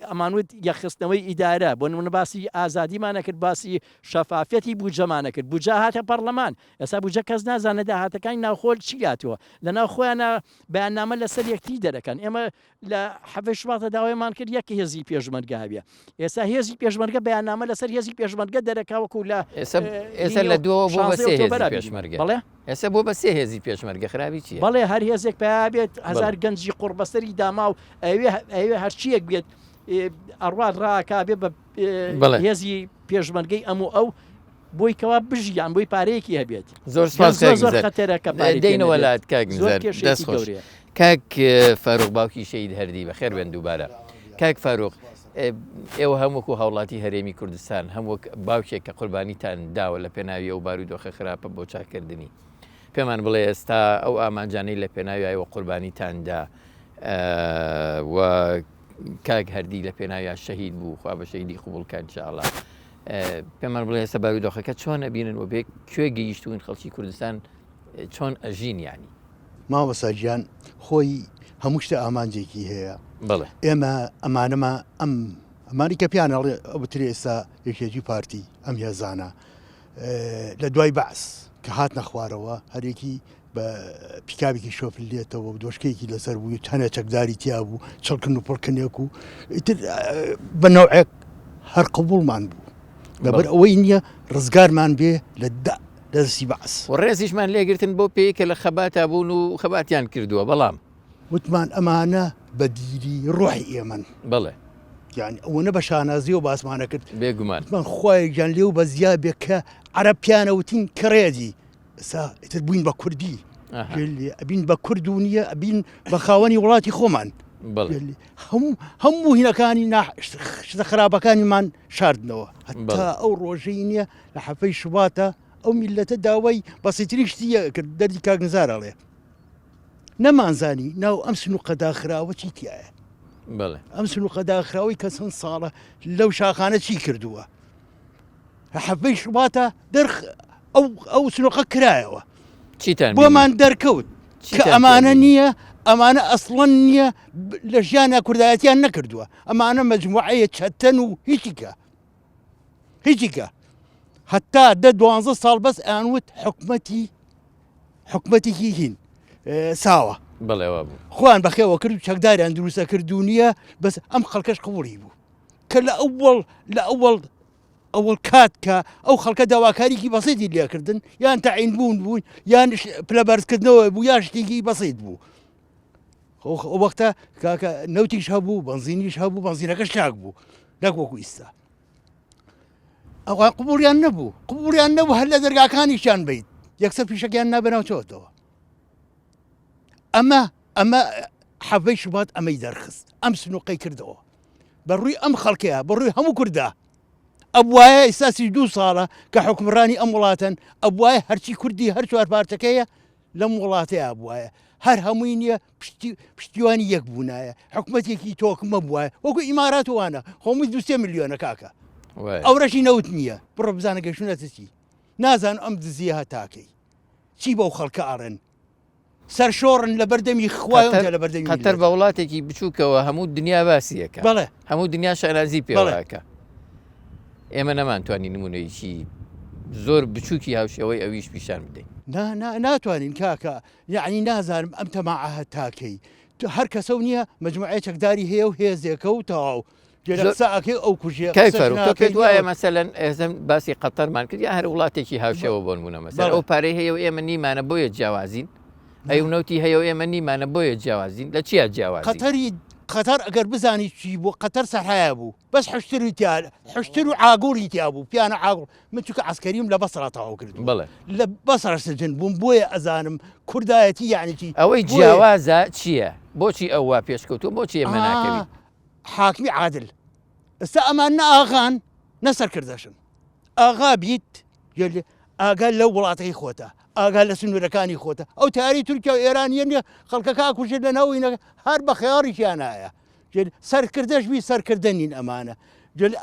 ئەمانوت یەکخستنەوەی ئیدارە بۆ نمونە باسی ئازادیمانە کرد باسی شەفافەتی بودجەمانە کرد بودجە هاتە پەرلەمان ئێستا بودجە کەس نازانێت داهاتەکانی ناوخۆ چی هاتووە لە ناو خۆیانە بەیاننامە لەسەر یەکتری دەرەکەن ئێمە لە حەڤەی شوباتە داوایمان کرد یەک هێزی پێشمەرگە هەبێ ئێستا هێزی پێشمەرگە بەیاننامە لەسەر هێزی پێشمەرگە دەرەکا وەکو لە ئێستا لە دووەوە بۆ بە سێ هێزی پێشمەرگە بەڵێ ئێستا بۆ بە سێ هێزی پێشمەرگە خراپی چییە؟ بەڵێ هەر هێزێک پیا بێت هەزار گەنجی قوڕبەسەری داما و ئەوێ ئەوێ هەرچیەک بێت ئەڕوات ڕاکا بێ بە هێزی پێشمەرگەی ئەم و ئەو بۆی کەوا بژیان بۆی پارەیەکی هەبێت زۆر سپاس زۆر زۆر خەتەرە کە پارەی پێ دەینەوە نەبێت. لات کاک زۆر نزار کێشەیەکی دەست خۆش گەورەیە. کاک فاروق باوکی شەهید هەردی بەخێر بێن دووبارە کاک فاروق ئێوە هەم وەکو هاوڵاتی هەرێمی کوردستان هەم وەک باوکێک کە قوربانیتان داوە لە پێناوی ئەو بارودۆخە خراپە بۆ چاکردنی پێمان بڵێ ئێستا ئەو ئامانجانەی لە پێناوی ئێوە قوربانیتان دا و کاک هەردی لە پێناویا شەهید بوو خوا بە شەهیدی قبوڵ کە ان شاء الله پێمان بڵێ ئێستا بارودۆخەکە چۆن ئەبینن و بێ کوێ گەیشتوون خەڵکی کوردستان چۆن ئەژین یانی. مامۆستا گیان خۆی هەموو شتە ئامانجێکی هەیە بەڵێ. ئێمە ئەمانەمە ئەم ئەمانی کە پیان ئەڵێ ئەوترێ ئێستا یەکێتی و پارتی ئەم هێزانە لە دوای بەعس کە هاتنە خوارەوە هەرێکی بە پیکابێکی شۆفل لێتەوە و دۆشکەیەکی لەسەر بوو تەنە چەکداری تیا بوو چڵکن و پڵکنێک و ئیتر بە نەوعێک هەر قبوڵمان بوو لەبەر ئەوەی نییە ڕزگارمان بێ لە دەستی بەعس. و ڕێزیشمان لێگرتن بەو پێی کە لە خەباتا بوون و خەباتیان کردووە بەڵام. وتمان ئەمانە بە دیلی ڕۆحی ئێمەن. بەڵێ. یانی ئەوەنە بە شانازیەوە باسمانە کرد. بێگومان. وتمان خوایە گیان لێو بەزیا بێ کە عەرەب پیانە وتین کڕێدی. ئێستا ئیتر بووین بە کوردی. ئەبین بە کورد و نییە ئەبین بە خاوەنی وڵاتی خۆمان. هەموو هەموو هینەکانی شتە خراپەکانیمان شاردنەوە هەتا ئەو ڕۆژەی نییە لە حەفەی شوباتە ئەو میلەتە داوای بەسیترین شتی کرد دەردی کاک نزار ئەڵێ نەمانزانی ناو ئەم سنوقە داخراوە چی تایە ئەم سنوقە داخراوەی کە چەند ساڵە لەو شاخانە چی کردووە حەفەی شوباتە دەرخ ئەو ئەو سنوقە کرایەوە چیتان بۆمان دەرکەوت کە ئەمانە نییە ئەمانە ئەسڵەن نییە لە ژیانە کوردایەتیان نەکردووە ئەمانە مەجموعەیە چەتەن و هیچیکە هیچیکە هەتا دە دوانزە ساڵ بەس ئەیانوت حکومەتی حکومەتێکی هین ساوە بەڵێ وا بوو خۆیان بەخێوە کرد و چەکداریان دروستە کرد و نییە بەس ئەم خەڵکەش قبوڵی بوو کە لە ئەوەڵ لە ئەوەڵ ئەوەڵ کات کە ئەو خەڵکە داواکاریکی بەسیتی لێکردن یان تەعین بوون بوون یان پلە بەرزکردنەوە بوو یان شتێکی بەسیت بوو ئەو وەختە کاکە نەوتیش هەبوو بەنزینیش هەبوو بەنزینەکەش چاک بوو نەک وەکو ئیستا ئەوان قبوڵیان نەبوو قبوڵیان نەبوو هەر لە دەرگاکانیشیان بیت یەکسەر پیشەکەیان نا بەناوچەوەتەوە ئەمە ئەمە حەڤەی شوبات ئەمەی دەرخست ئەم سنوقەی کردەوە بە ڕووی ئەم خەڵکەیە بە ڕووی هەموو کووردا ئەبواە ئێستا 32 ساڵە کە حکومڕانی ئەم وڵاتەن ئەبواە هەرچی کوردی هەر چوار پارچەکەیە لەم وڵاتەیا بوایە هەر هەمووی نییە پشتیوانی یەک بوونایە حکومەتێکی تۆکمە بوایە وەکو ئیمارات وانە خۆمووی دوسێ ملیۆنە کاکە ئەورەشی نەوت نییە بڕۆ بزانە گەشتونەتە چی نازان ئەم دزیە هەتاکەی چی بەو خەڵکە ئاڕێن سەرشۆڕن لە بەردەمی خوای لە بەردەمی قەتەر بە وڵاتێکی بچووکەوە هەموو دنیا باسیەکە بەڵێ هەموو دنیا شانازی پێوەکە ئێمە نەمانتوانی نمونەیەکی زۆر بچووکی هاوشێوەی ئەویش پیشان بدەین. نا نا ناتوانین کاکە یەعنی نازانم ئەم تەماعە هەتاکەی هەر کەسەو نییە مەجموعەیە چەکداری هەیە و هێزێکە و تەواو. قسە ئەکەی ئەو کوژێ کاک فاروق تۆ پێت وایە مەسەلەن ئێزم باسی قەتەرمان کرد یا هەر وڵاتێکی هاوشێوە بۆ نمونە مەسەلەن ئەو پارەی هەیە و ئێمە نیمانە بۆیە جیاوازین ئەی و نەوتی هەیە و ئێمە نیمانە بۆیە جیاوازین لە چیا جیاوازین؟ قەتەری قەتەر ئەگەر بزانی چی بوو قەتەر سەحرایە بوو بەس حشتری تیا حشتر و عاگوڵی تیا بوو پیانە عاگوڵ من چونکە عەسکەریم لە بەسڕا تەواو کرد بەڵێ لە بەسڕە سجن بووم بۆیە ئەزانم کوردایەتی یعنی چی ئەوەی جیاوازە چییە؟ بۆچی ئەو وا پێشکەوتووە بۆچی ئێمە ناکەوین؟ حاکمی عادل ئێستا ئەمان نە ئاغان نە سەرکردەشن ئاغا بیت ئاگا لەو وڵاتەی خۆتە ئاگا لە سنوورەکانی خۆتە ئەو تاری تورکیا و ئێرانیە نیە خەڵکەکە ئەکوژێت لە ناوینە هەر بە خەیاڕیشیانایە سەرکردەش بی سەرکردە نین ئەمانە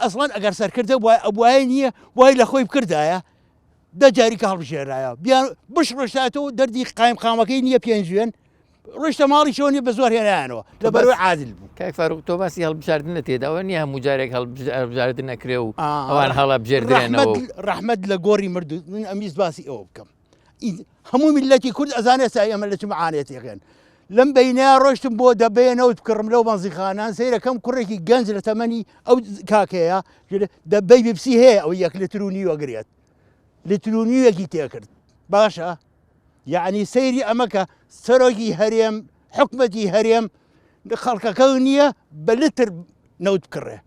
ئەسڵەن ئەگەر سەرکردە وای ئەبواە نییە وای لە خۆی بکردایە دە جاری کە هەڵبژێرایە بیان بشڕشتاتەوە دەردی قایم قامەکەی نییە پێنجوێن ڕۆیشتە ماڵی چۆنی بە زۆر هێنایانەوە لە بەرەوەی عادل بوو. کاک فاروق تۆ باسی هەڵبژاردنە تێداوە نییە هەموو جارێک هەڵبژاردن ئەکرێ و ئەوان هەڵەبژێردرێنەوە و. ڕەحمەت لە گۆڕی مردوو من ئەمیست باسی ئەوە بکەم هەموو میللەتی کورد ئەزانێت سای ئەمە لە چ معانێتێکن لەم بینەیە ڕۆشتم بۆ دەبەیە نەوت بکڕم لەو بەنزیخانان سەیرەکەم کوڕێکی گەنج لە تەمەنی ئەو کاکەیە دەبەی بپسی هەیە ئەو یەک لتر و نیوە گرێت لتر و نیوەکی تێکرد باشە یەعنی سەیری ئەمە کە سەرۆکی هەرێم حکومەتی هەرێم خەڵکەکە نییە بە لتر نەوت بکڕێ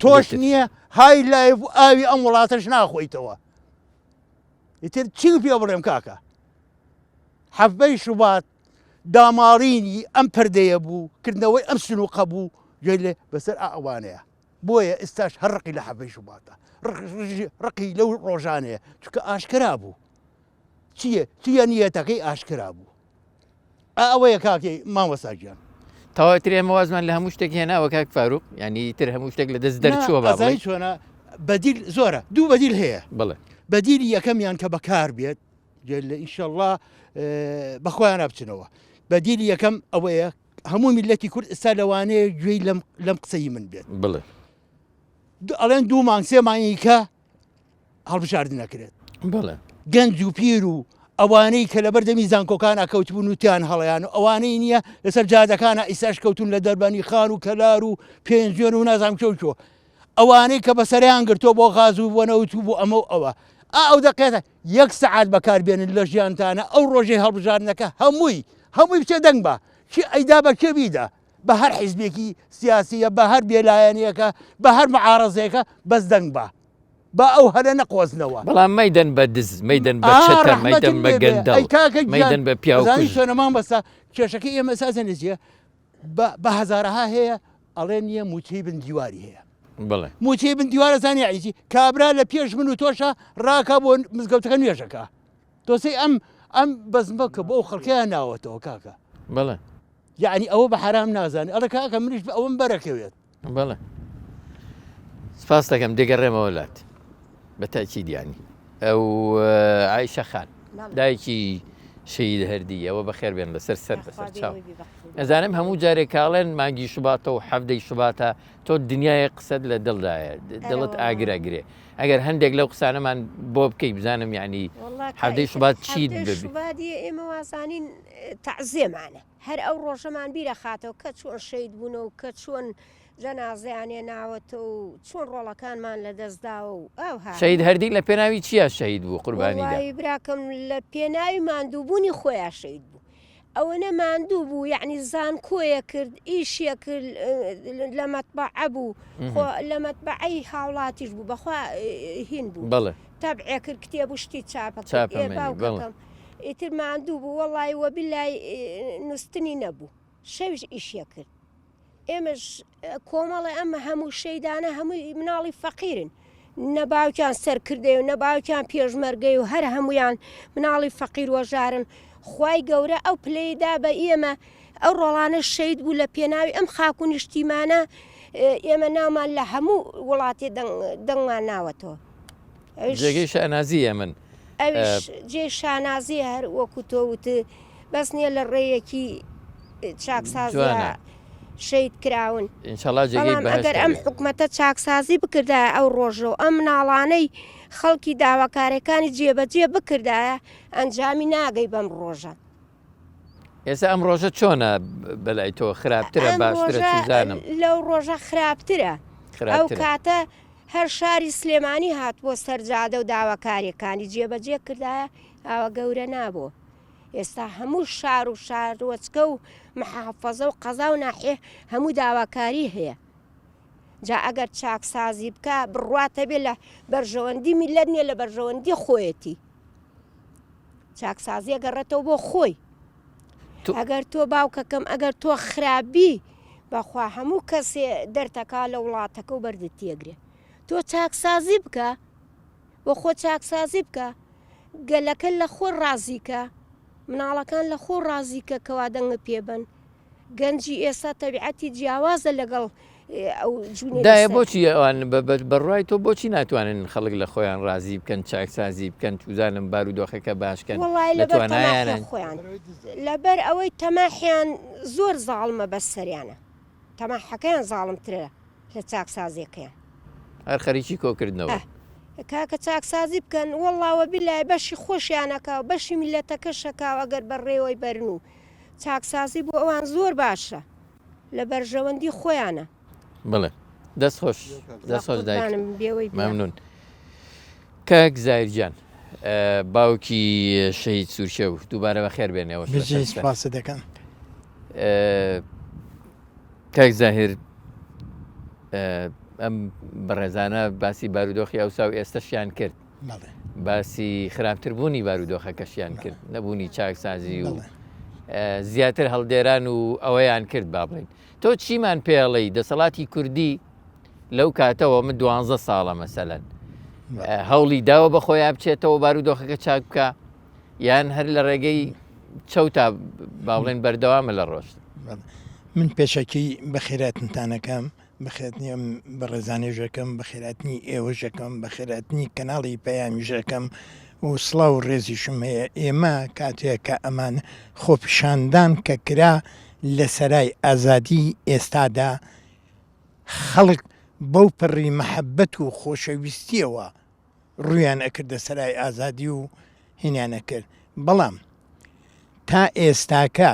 تۆش نییە های لایف و ئاوی ئەم وڵاتەش ناخۆیتەوە ئیتر چی پێ بڵێم کاکە حەفبەی شوبات داماڵینی ئەم پردەیە بوو کردنەوەی ئەم سنووقە بوو گوێ لێ بەسەر ئەوانەیە بۆیە ئێستاش هەر ڕقی لە حەڤەی شوباتە ڕقی لەو ڕۆژانەیە چونکە ئاشکرا بوو چییە چییە نیەتەکەی ئاشکرا بوو ئەوەیە کاکی مامۆستا گیان. تەواو تر ئێمە وازمان لە هەموو شتێک هێناوە کاک فاروق یعنی تر هەموو شتێک لە دەست دەرچووە با بڵێی چۆنە بەدیل زۆرە دوو بەدیل هەیە بڵێ بەدیلی یەکەمیان کە بەکار بێت لە ئینشەڵڵا بەخۆیان بچنەوە بەدیلی یەکەم ئەوەیە هەموو میللەتی کورد ئێستا لەوانەیە گوێی لەم لەم قسەی من بێت بڵێ ئەڵێن دوو مانگ سێ مانگی کە هەڵبژاردن نەکرێت بڵێ گەنج و پیر و ئەوانەی کە لەبەر دەمی زانکۆکان کەوتبوون و تیان هەڵیان و ئەوانەی نییە لەسەر جادەکانە ئیساش کەوتون لە دەربانی خان و کەلار و پێنجوێن و نازانم چۆ چۆ ئەوانەی کە بەسەریان گرتووە بۆ غاز و بۆ نەوت و بۆ ئەمە و ئەوە ئا ئەو دەقێتە یەک سەعات بەکار بێنن لە ژیانتانە ئەو ڕۆژەی هەڵبژاردنەکە هەمووی هەمووی بچێ دەنگ بە چی ئەیدا بە کێ بیدا بە هەر حیزبێکی سیاسیە بە هەر بێلایەنێکە بە هەر معارەزێکە بەس دەنگ بە با ئەو هەلە نەقۆزنەوە. بەڵام مەیدەن بە دز مەیدەن بە چەتە مەیدەن بە گەندەڵ مەیدەن بە پیاوکوژ. چۆنە مامۆستا کێشەکەی ئێمە ئەساسەن چییە بە هەزارەها هەیە ئەڵێ نییە موچەی بن دیواری هەیە. بڵێ. موچەی بن دیوارە زانی یەعنی چی کابرا لە پێش من و تۆشە ڕاکا بۆ مزگەوتەکە نوێژەکە تۆسەی ئەم ئەم بەزمە کە بۆ ئەو خەڵکەیان ناوەتەوە کاکە. بەڵێ. یەعنی ئەوە بە حەرام نازانێ ئەڵێ کاکە منیش ئەوەم بەرەکەوێت. بەڵێ سپاس دەکەم دەگەڕێمەوە لات بە تاکید یانی ئەو عیشە خان دایکی شەید هەردی ئەوە بەخێر بێن لەسەر سەر بەسەر چاو ئەزانم هەموو جارێک کاڵێن مانگی شوباتە و حەفدەی شوباتە تۆ دنیای قسەت لە دڵدایە دڵت ئاگرە گرێ ئەگەر هەندێک لەو قسانەمان بۆ بکەی بزانم یعنی حەفدەی شوبات چیت شوبادی ئێمە وازانین تەعزێمانە هەر ئەو ڕۆژەمان بیرەخاتەوە کە چۆن شەید بوونە و کە چۆن جەنازەیان هێناوەتەوە و چۆن ڕۆڵەکانمان لەدەست داوە و ئاوها. شەهید هەردی لە پێناوی چیا شەهید بوو قوربانی دا؟ وەڵایی براکەم لە پێناوی ماندووبوونی خۆیا شەهید بوو. ئەوەنە ماندوو بوو یەعنی زانکۆیە کرد ئیشیە کرد لە مەتبەعە بوو خۆ لە مەتبەعەی هاوڵاتیش بوو بەخوا هین بوو بەڵێ. تەبعێ کرد کتێب و شتی چاپە کرد ئێ چاپەمەنی بەڵێ. باوکەکەم ئیتر ماندوو بوو وەڵی وەبیلای نوستنی نەبوو شەویش ئیشیە کرد ئێمەش کۆمەڵی ئەم هەموو شەیدانە هەمووی مناڵی فەقیرن نە باوکیان سەرکردەی و نە باوکیان پێشمەرگەی و هەر هەمویان مناڵی فەقیر وەژارن خوای گەورە ئەو پلەی دا بە ئێمە ئەو ڕۆڵانە شەید بوو لە پێناوی ئەم خاک و نیشتیمانە ئێمە ناومان لە هەموو وڵاتێ دەنگمان ناوەتەوە جێگەی شانازییە من. ئەویش جێی شانازیە هەر وەکو تۆ وتت بەس نیە لە ڕێیەکی چاکسازیا شەید کراون ئینشەڵا جێگەی بەڵام ئەگەر بەهەشت ئەم بێت. حکومەتە چاکسازی بکردایە ئەو ڕۆژە و ئەم مناڵانەی خەڵکی داواکارەکانی جێبەجێ بکردایە ئەنجامی ناگەی بەم ڕۆژە. ئێستا ئەم ڕۆژە چۆنە بەلای تۆ خراپترە باشترە چزانم لەو ڕۆژە خراپترە ئەو کاتە هەر شاری سلێمانی هات بۆ سەرجادە و داواکاریەکانی جێبەجێ کردایە ئاوە گەورە نابوو ئێستا هەموو شار و شارۆچکە و محافەزە و قەزا و ناحیە هەموو داواکاری هەیە جا ئەگەر چاکسازی بکە بڕواتە بێ لە بەرژەوەندی میلەت نییە لە بەرژەوەندی خۆیەتی چاکسازیە گەڕێتەوە بۆ خۆی ئەگەر تۆ باوکەکەم ئەگەر تۆ خراپبی بەخوا هەموو کەسێ دەرتەکا لە وڵاتەکە و بەردت تێگرێ تۆ چاکسازی بکە بۆ خۆ چاکسازی بکە گەلەکە لە خۆ ڕازیکە مناڵەکان لە خۆ ڕازیکە کەوا دەنگە پێبن گەنجی ئێستا تەبیعەتی جیاوازە لەگەڵ ئەو جوونەی دایە لەسەر. بۆچی ئەوان بە بڕوای تۆ بۆچی ناتوانن خەڵک لە خۆیان ڕازی بکەن چاکسازی بکەن چوزانم بارودۆخەکە باش کەن وەڵای لە لەبەر تەماحی توانایانن. خۆیان لەبەر ئەوەی تەماحیان زۆر زاڵمە بەسەریانە تەماحەکەیان زاڵمترە لە چاکسازیەکەیان. هەر خەریکی کۆکردنەوەن. ئه کاکە چاکسازی بکەن وەڵا وەبیلای بەشی خۆشیان ئەکا و بەشی میللەتەکەش ئەکا و ئەگەر بەڕێوەی بەرن و چاکسازی بۆ ئەوان زۆر باشە لە بەرژەوەندی خۆیانە. بەڵێ دەست خۆش دەست خۆش دایک بەقوربانم بێوەی برا. مەمنون کاک زاهیر گیان باوکی شەهید سوورچێو دووبارە بەخێر بێنەوە بژی سپاست دەکەم. کاک زاهیر ئەم بەڕێزانە باسی بارودۆخی ئەوسا و ئێستەشیان کرد باسی خراپتر بوونی بارودۆخەکەشیان کرد نەبوونی چاکسازی و زیاتر هەڵدێران و ئەوەیان کرد با بڵین تۆ چیمان پێڵی دەسەڵاتی کوردی لەو کاتەوە من دوانزە ساڵە مەسەلەن هەوڵی داوە بە خۆیان بچێتەوە بارودۆخەکە چاک بکە یان هەر لە ڕێگەی چەوتا با بڵێن بەردەوامە لە ڕۆشت من پێشەکی بەخێراتنتانەکەم بەخێرهاتنی ئەم بەڕێزانەیش ئەکەم، بەخێرهاتنی ئێوەش ئەکەم، بەخێرهاتنی کەناڵی پەیامیش ئەکەم و سڵاو و ڕێزیشم هەیە. ئێمە کاتێ کە ئەمان خۆپیشاندان کە کرا لە سەرای ئازادی ئێستادا خەڵک بەو پەڕی مەحەبەت و خۆشەویستیەوە ڕوویان ئەکردە سەرای ئازادی و هینیان ئەکرد بەڵام تا ئێستاکە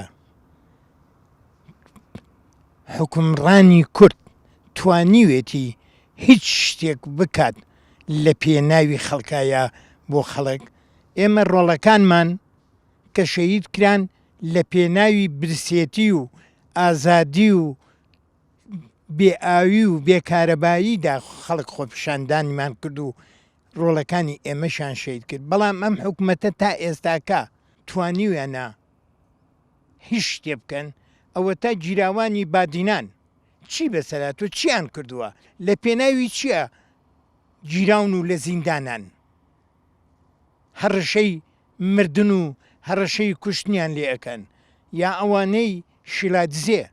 حوکمڕانی کورد توانیوێتی هیچ شتێک بکات لە پێناوی خەڵکایە بۆ خەڵک، ئێمە ڕۆڵەکانمان کە شەهید کران لە پێناوی برسێتی و ئازادی و بێ ئاوی و بێ کارەباییدا خەڵک خۆپیشاندانمان کرد و ڕۆڵەکانی ئێمەشیان شەهید کرد، بەڵام ئەم حکومەتە تا ئێستاکە توانیویانە هیچ شتێ بکەن ئەوەتا گیراوانی بادینان چی بەسەر هاتوە چیان کردوە لە پێناوی چیا گیراون و لە زیندانان هەڕەشەی مردن و هەڕەشەی کوشتنیان لێ ئەکەن یا ئەوانەی شیلادزێ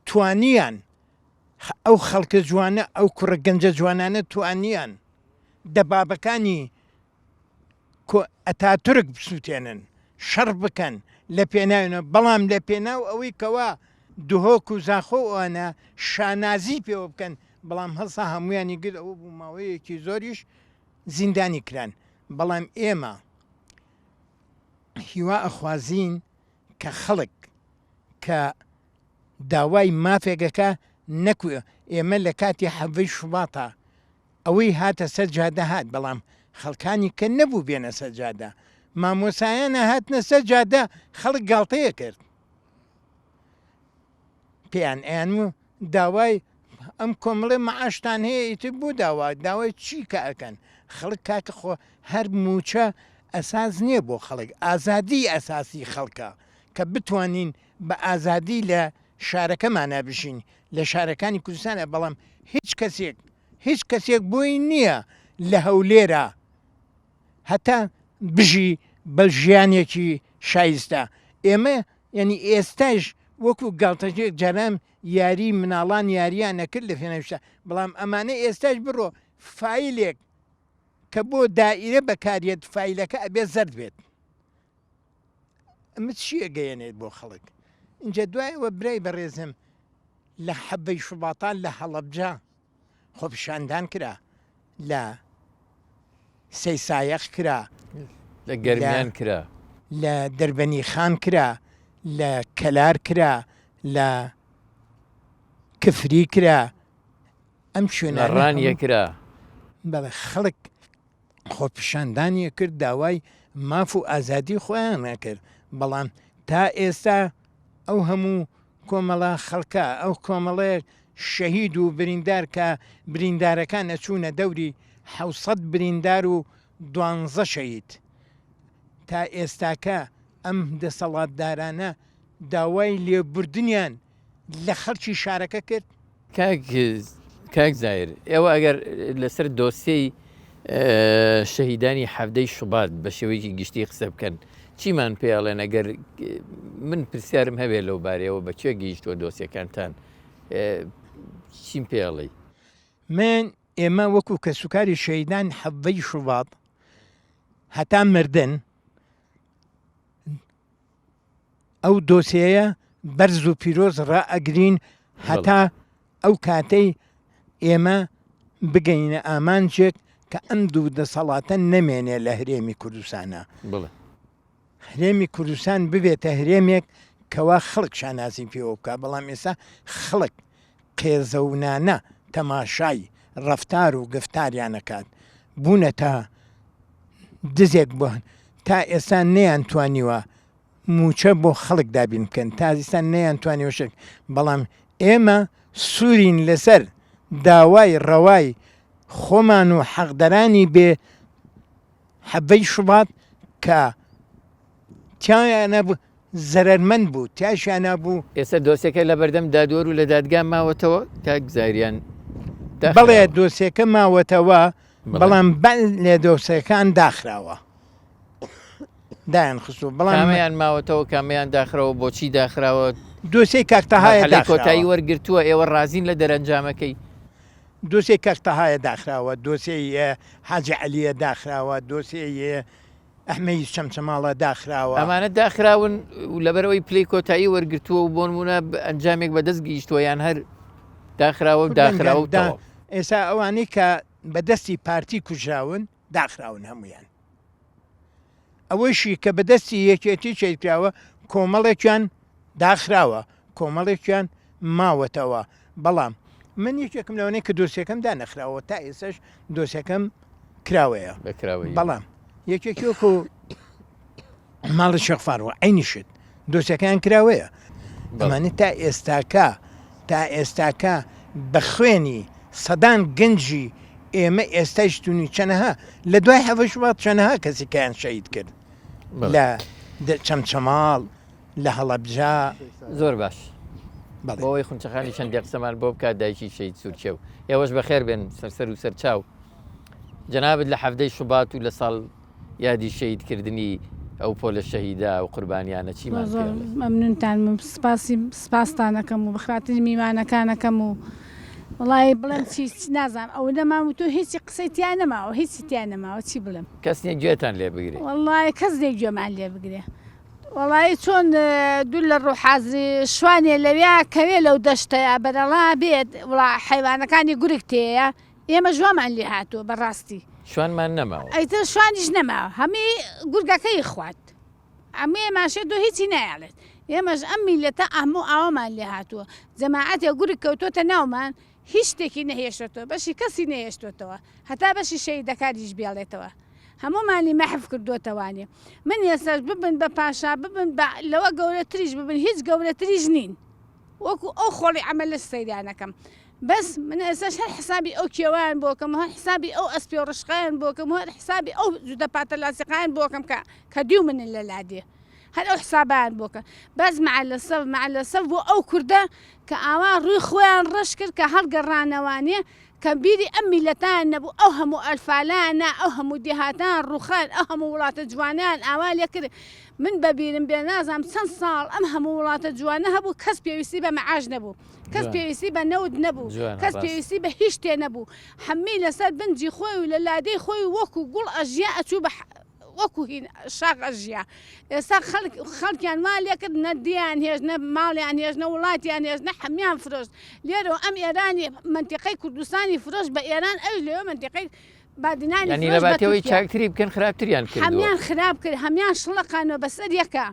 توانیان ئەو خەڵکە جوانە ئەو کوڕە گەنجە جوانانە توانیان دەبابەکانی کۆ ئەتاتورک بسوتێنن شەڕ بکەن لە پێناویانە بەڵام لە پێناو ئەوەی کەوا دهۆک و زاخۆ و ئەوانە شانازی پێوە بکەن بەڵام هەڵسا هەموویانی گرت ئەوە بوو ماوەیەکی زۆریش زیندانی کران بەڵام ئێمە هیوا ئەخوازین کە خەڵک کە داوای مافێکەکە نەکو ئێمە لە کاتی حەڤەی شوباتا ئەوەی هاتە سەر جادە هات بەڵام خەڵکانی کە نەبوو بێنە سەر جادە مامۆسایانە هاتنە سەر جادە خەڵک گاڵتەیە کرد پێیان ئەیان و داوای ئەم کۆمەڵێ معاشتان هەیە ئیتر بۆ داوا داوای چی کە ئەکەن خەڵک کاکە خۆ هەر موچە ئەساس نییە بۆ خەڵک ئازادی ئەساسی خەڵکە کە بتوانین بە ئازادی لە شارەکەمانە بژین لە شارەکانی کوردستانە بەڵام هیچ کەسێک هیچ کەسێک بۆی نییە لە هەولێرا هەتا بژی بە ژیانێکی شایستە ئێمە یعنی ئێستاش وەکو گاڵتەجێک جاران یاری مناڵان یاریان نەکرد لە فێنەویشتا بەڵام ئەمانە ئێستاش بڕۆ فایلێک کە بۆ دائیرە بەکاریێت فایلەکە ئەبێ زەرد بێت ئەمە چی ئەگەیەنێت بۆ خەڵک اینجا دوایەوە برای بەڕێزم لە حەبەی شوباتان لە هەڵەبجە خۆپیشاندان کرا لە سەیسایەق کرا لە گەرمیان کرا لە دەربەنی خان کرا. لە کەلار کرا، لە کفری کرا، ئەم لە شوێنانە ڕانیە هەموو کرا. بەڵێ خەڵک خۆپیشاندانی ئەکرد داوای ماف و ئازادی خۆیان ئەکرد، بەڵام تا ئێستا ئەو هەموو کۆمەڵە خەڵکە، ئەو کۆمەڵەیەک شەهید و بریندار کە بریندارەکان ئەچوونە دەوری 700 بریندار و دوانزە شەهید، تا ئێستاکە ئەم دەسەڵاتدارانە داوای لێبوردنیان لە خەڵکی شارەکە کرد؟ کاک کاک زاهیر ئێوە ئەگەر لەسەر دۆسیەی شەهیدانی حەڤدەی شوبات بە شێوەیەکی گشتی قسە بکەن چیمان پێ ئەڵێن ئەگەر من پرسیارم هەبێ لەو بارەیەوە بە کوێ گەیشتووە دۆسیەکانتان چیم پێ ئەڵێی؟ من ئێمە وەکو کەسوکاری شەهیدان حەڤدەی شوبات هەتا مردن ئەو دۆسیەیە بەرز و پیرۆز ڕائەگرین هەتا ئەو کاتەی ئێمە بگەینە ئامانجێک کە ئەم دوو دەسەڵاتە نەمێنێ لە هەرێمی کوردستانە. هەرێمی کوردستان ببێتە هەرێمێک کەوا خەڵک شانازی پێوە بکە، بەڵام ئێستا خەڵک قێزەونانە تەماشای ڕەفتار و گفتاریان ئەکات، بوونەتە دزێک بۆ تا ئێستا نەیانتوانیوە مووچە بۆ خەڵک دابین بکەن، تا ئێستا نەیانتوانیوە شتێک، بەڵام ئێمە سوورین لەسەر داوای ڕەوای خۆمان و حەقدەرانی بێ حەڤەی شوبات کە تیایانە زەرەرمەند بوو تیاشیانا بوو. ئێستا دۆسیەکە لەبەردەم دادوەر و لە دادگا ماوەتەوە کاک زاهیریان داخراوە؟ بەڵێ دۆسیەکە ماوەتەوە بەڵام لە دۆسیەکان داخراوە دایان خستووە بەڵام کامیان ماوەتەوە کامیان داخراوە بۆچی داخراوە؟ دۆسیەی کاک تەهایە مەرحەلەی کۆتایی وەرگرتووە ئێوە ڕازین لە دەرەنجامەکەی؟ دۆسیەی کاک تەهایە داخراوە دۆسیەی حاجی عەلیە داخراوە دۆسیەی ئەحمەی چەمچەماڵە داخراوە. ئەمانە داخراون و لەبەرئەوەی پلەی کۆتایی وەرگرتووە و بۆ نموونە ئەنجامێک بەدەست گەیشتووە یان هەر داخراوە و داخراوە و تەواو. ئێستا ئەوانەی کە بە دەستی پارتی کوژراون داخراون هەموویان. ئەوەیشی کە بە دەستی یەکێتی چێکراوە کۆمەڵێکیان داخراوە کۆمەڵێکیان ماوەتەوە بەڵام من یەکێکم لەوانەی کە دۆسیەکەم دانەخراوە تا ئێستاش دۆسیەکەم کراوەیە بەڵام یەکێکی وەکو ماڵی شێخ فاروق عینی شت دۆسیەکەیان کراوەیە ئەمانە تا ئێستاکە تا ئێستاکە بە خوێنی سەدان گەنجی ئێمە ئێستایش تونی چەنەها لە دوای حەڤە شوبات چەنەها کەسی کەیان شەهید کرد لە چەمچەماڵ لە هەڵەبجە. زۆر باش بۆ ئەوەی خونچەخانی چەندێ قسەمان بۆ بکات دایکی شەهید سوورکێو ئێوەش بەخێر بێن سەرسەر و سەرچاو جەنابت لە حەڤدەی شوبات و لە ساڵ یادی شەهید کردنی ئەو پۆلە شەهیدە و قوربانیانە چیمان زۆر پێ ئەڵێی؟ مەمنونتان بم سپاسی سپاستان ئەکەم و بەخاتری میوانەکان ئەکەم و وەڵایی بڵێم چی نازانم ئەوەندەمان وتوو هیچی قسەی تیا نەماوە هیچی تیا نەماوە چی بڵێم. کەس نیە گوێتان لێ بگرێ. وەڵایی کەس نیە گوێمان لێ بگرێ. وەڵایی چۆن دوور لە ڕوو حازری شوانێ لەویا کەوێ لەو دەشتەیا بەرەڵا بێت وڵا حەیوانەکانی گورگ تێیە ئێمەش وامان لێ هاتووە بەڕاستی. شوانمان نەماوە. ئیتر شوانیش نەماوە هەمووی گورگەکەی خوارد هەمووی ماشێت و هیچی نایەڵێت ئێمەش ئەم میللەتە هەموو ئاوامان لێ هاتووە جەماعەتێ گورگ کەوتۆتە ناومان هیچ شتێکی نەهێشتۆتەوە بەشی کەسی نەهێشتۆتەوە هەتا بەشی شەهیدەکانیش بێڵێتەوە هەموومانی مەحف کردۆتەوانێ من ئێستاش ببن بە پاشا ببن بە لەوە گەورەتریش ببن هیچ گەورەتریش نین وەکو ئەو خۆڵی عەمەلەش سەیریان ئەکەم بەس من ئێستاش هەر حسابی ئەو کێوەیان بۆ کەم و هەر حسابی ئەو ئەسپی و ڕشقەیان بۆ کەم و هەر حسابی ئەو جووتە پاتە لاسیقایان بۆ کەم کە کە دیو منن لە لادێ هەر ئەو حسابیان بۆ کە بەس مع لەسەف مع لەسەف بۆ ئەو کوردە کە ئاوا ڕووی خۆیان ڕەش کرد کە هەڵگەڕانەوانێ کە بیری ئەم میللەتەیان نەبوو ئەو هەموو ئەلفالەیان نا ئەو هەموو دێهاتەیان ڕووخان ئەو هەموو وڵاتە جوانەیان ئاوا لێ کرد من بە بیرم بێ نازانم چەند ساڵ ئەم هەموو وڵاتە جوانە هەبوو کەس پێویستی بە مەعاش نەبوو کەس پێویستی بە نەوت نەبوو کەس پێویستی بە هیچ شتێ نەبوو هەمووی لەسەر بنجی خۆی و لە لادێی خۆی وەکوو گوڵ ئەژیا ئەچوو بە وەکو هین شاخ ئەژیا ئێستا خەڵک خەڵکیان وا لێکرد نە دیان هێشت نە ماڵیان هێشت نە وڵاتیان هێشت نە حەمیان فرۆشت لێرەوە ئەم ئێرانی مەنتیقەی کوردستانی فرۆشت بە ئێران ئەویش لەوێ مەنتیقەی. بادینانی یانی فرۆشت بە لەباتی ئەوەی تورکیا. چاکتری بکەن خراپتریان کردووە. هەمیان خراپ کرد هەمیان شڵەقانەوە بەسەر یەکا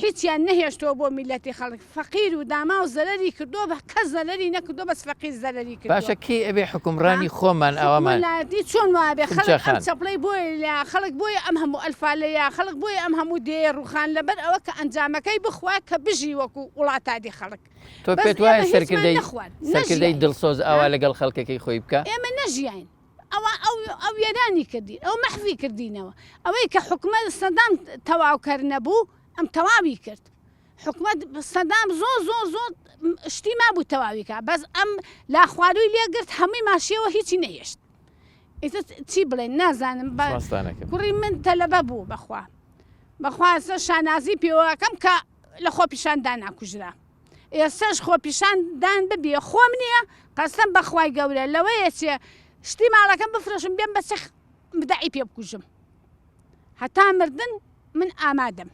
هیچیان نەهێشتەوە بۆ میلەتی خەڵک فەقیر و داماو زەرەری کردووە بە کەس زەرەری نەکردووە بەس فەقیر زەرەری کردووە. باشە کەی ئەبێ حوکمڕانی خۆمان ئاوامان حوکمڕانایەتی چۆن وابێ خونچە خەڵک ئەم خان. چەپڵەی بۆیە لە خەڵک بۆیە ئەم هەموو ئەلفالەیە خەڵک بۆیە ئەم هەموو دێیە ڕوخان لەبەر ئەوە کە ئەنجامەکەی بخوا کە بژی وەکو وڵاتادی خەڵک تۆ بەس پێت وایە ئێمە هیچمان سەرکردەی نەخوارد سەرکردەی نەژیاین دڵسۆز ئاوا ها لەگەڵ خەڵکەکەی خۆی بکا؟ ئێمە نەژیاین ئەوە ئەو ئەو وێرانی کردین ئەو مەحوی کردینەوە ئەوەی کە حکومەت سەدام تەواوکەر نەبوو ئەم تەواوی کرد حکومەت سەدام زۆر زۆر زۆر شتی مابوو تەواوی کا بەس ئەم لاخواروی لێگرت هەمووی ماشیەوە هیچی نەهێشت ئیتر چی بڵێن نازانم بە سپاستانەکەم. کوڕی من تەلەبە بوو بەخوا بەخوا ئێستا شانازی پێوەکەم کە لە خۆپیشاندان ناکوژرا ئێستاش خۆپیشان دان ببێ خۆم نییە قەسەم بەخوای گەورە لەوەیە چێ شتی ماڵەکەم بفرۆشم بێم بە چخ بدەعی پێ بکوژم هەتا مردن من ئامادەم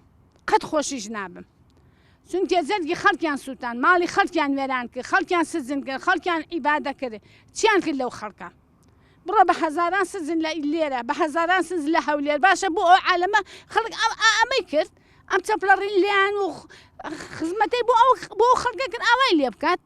قەت خۆشیش نابم چونکە جەرگی خەڵکیان سووتان ماڵی خەڵکیان وێران کرد خەڵکیان سجن کرد خەڵکیان عیبادە کرد چیان کرد لەو خەڵکە بڕۆ بە هەزاران سجن لە لێرە بە هەزاران سجن لە هەولێر باشە بۆ ئەو عالەمە خەڵک ئەمەی کرد ئەم چەپڵە ڕیلیان و خزمەتەی بۆ ئەو بۆ خەڵکە کرد ئاوای لێ بکات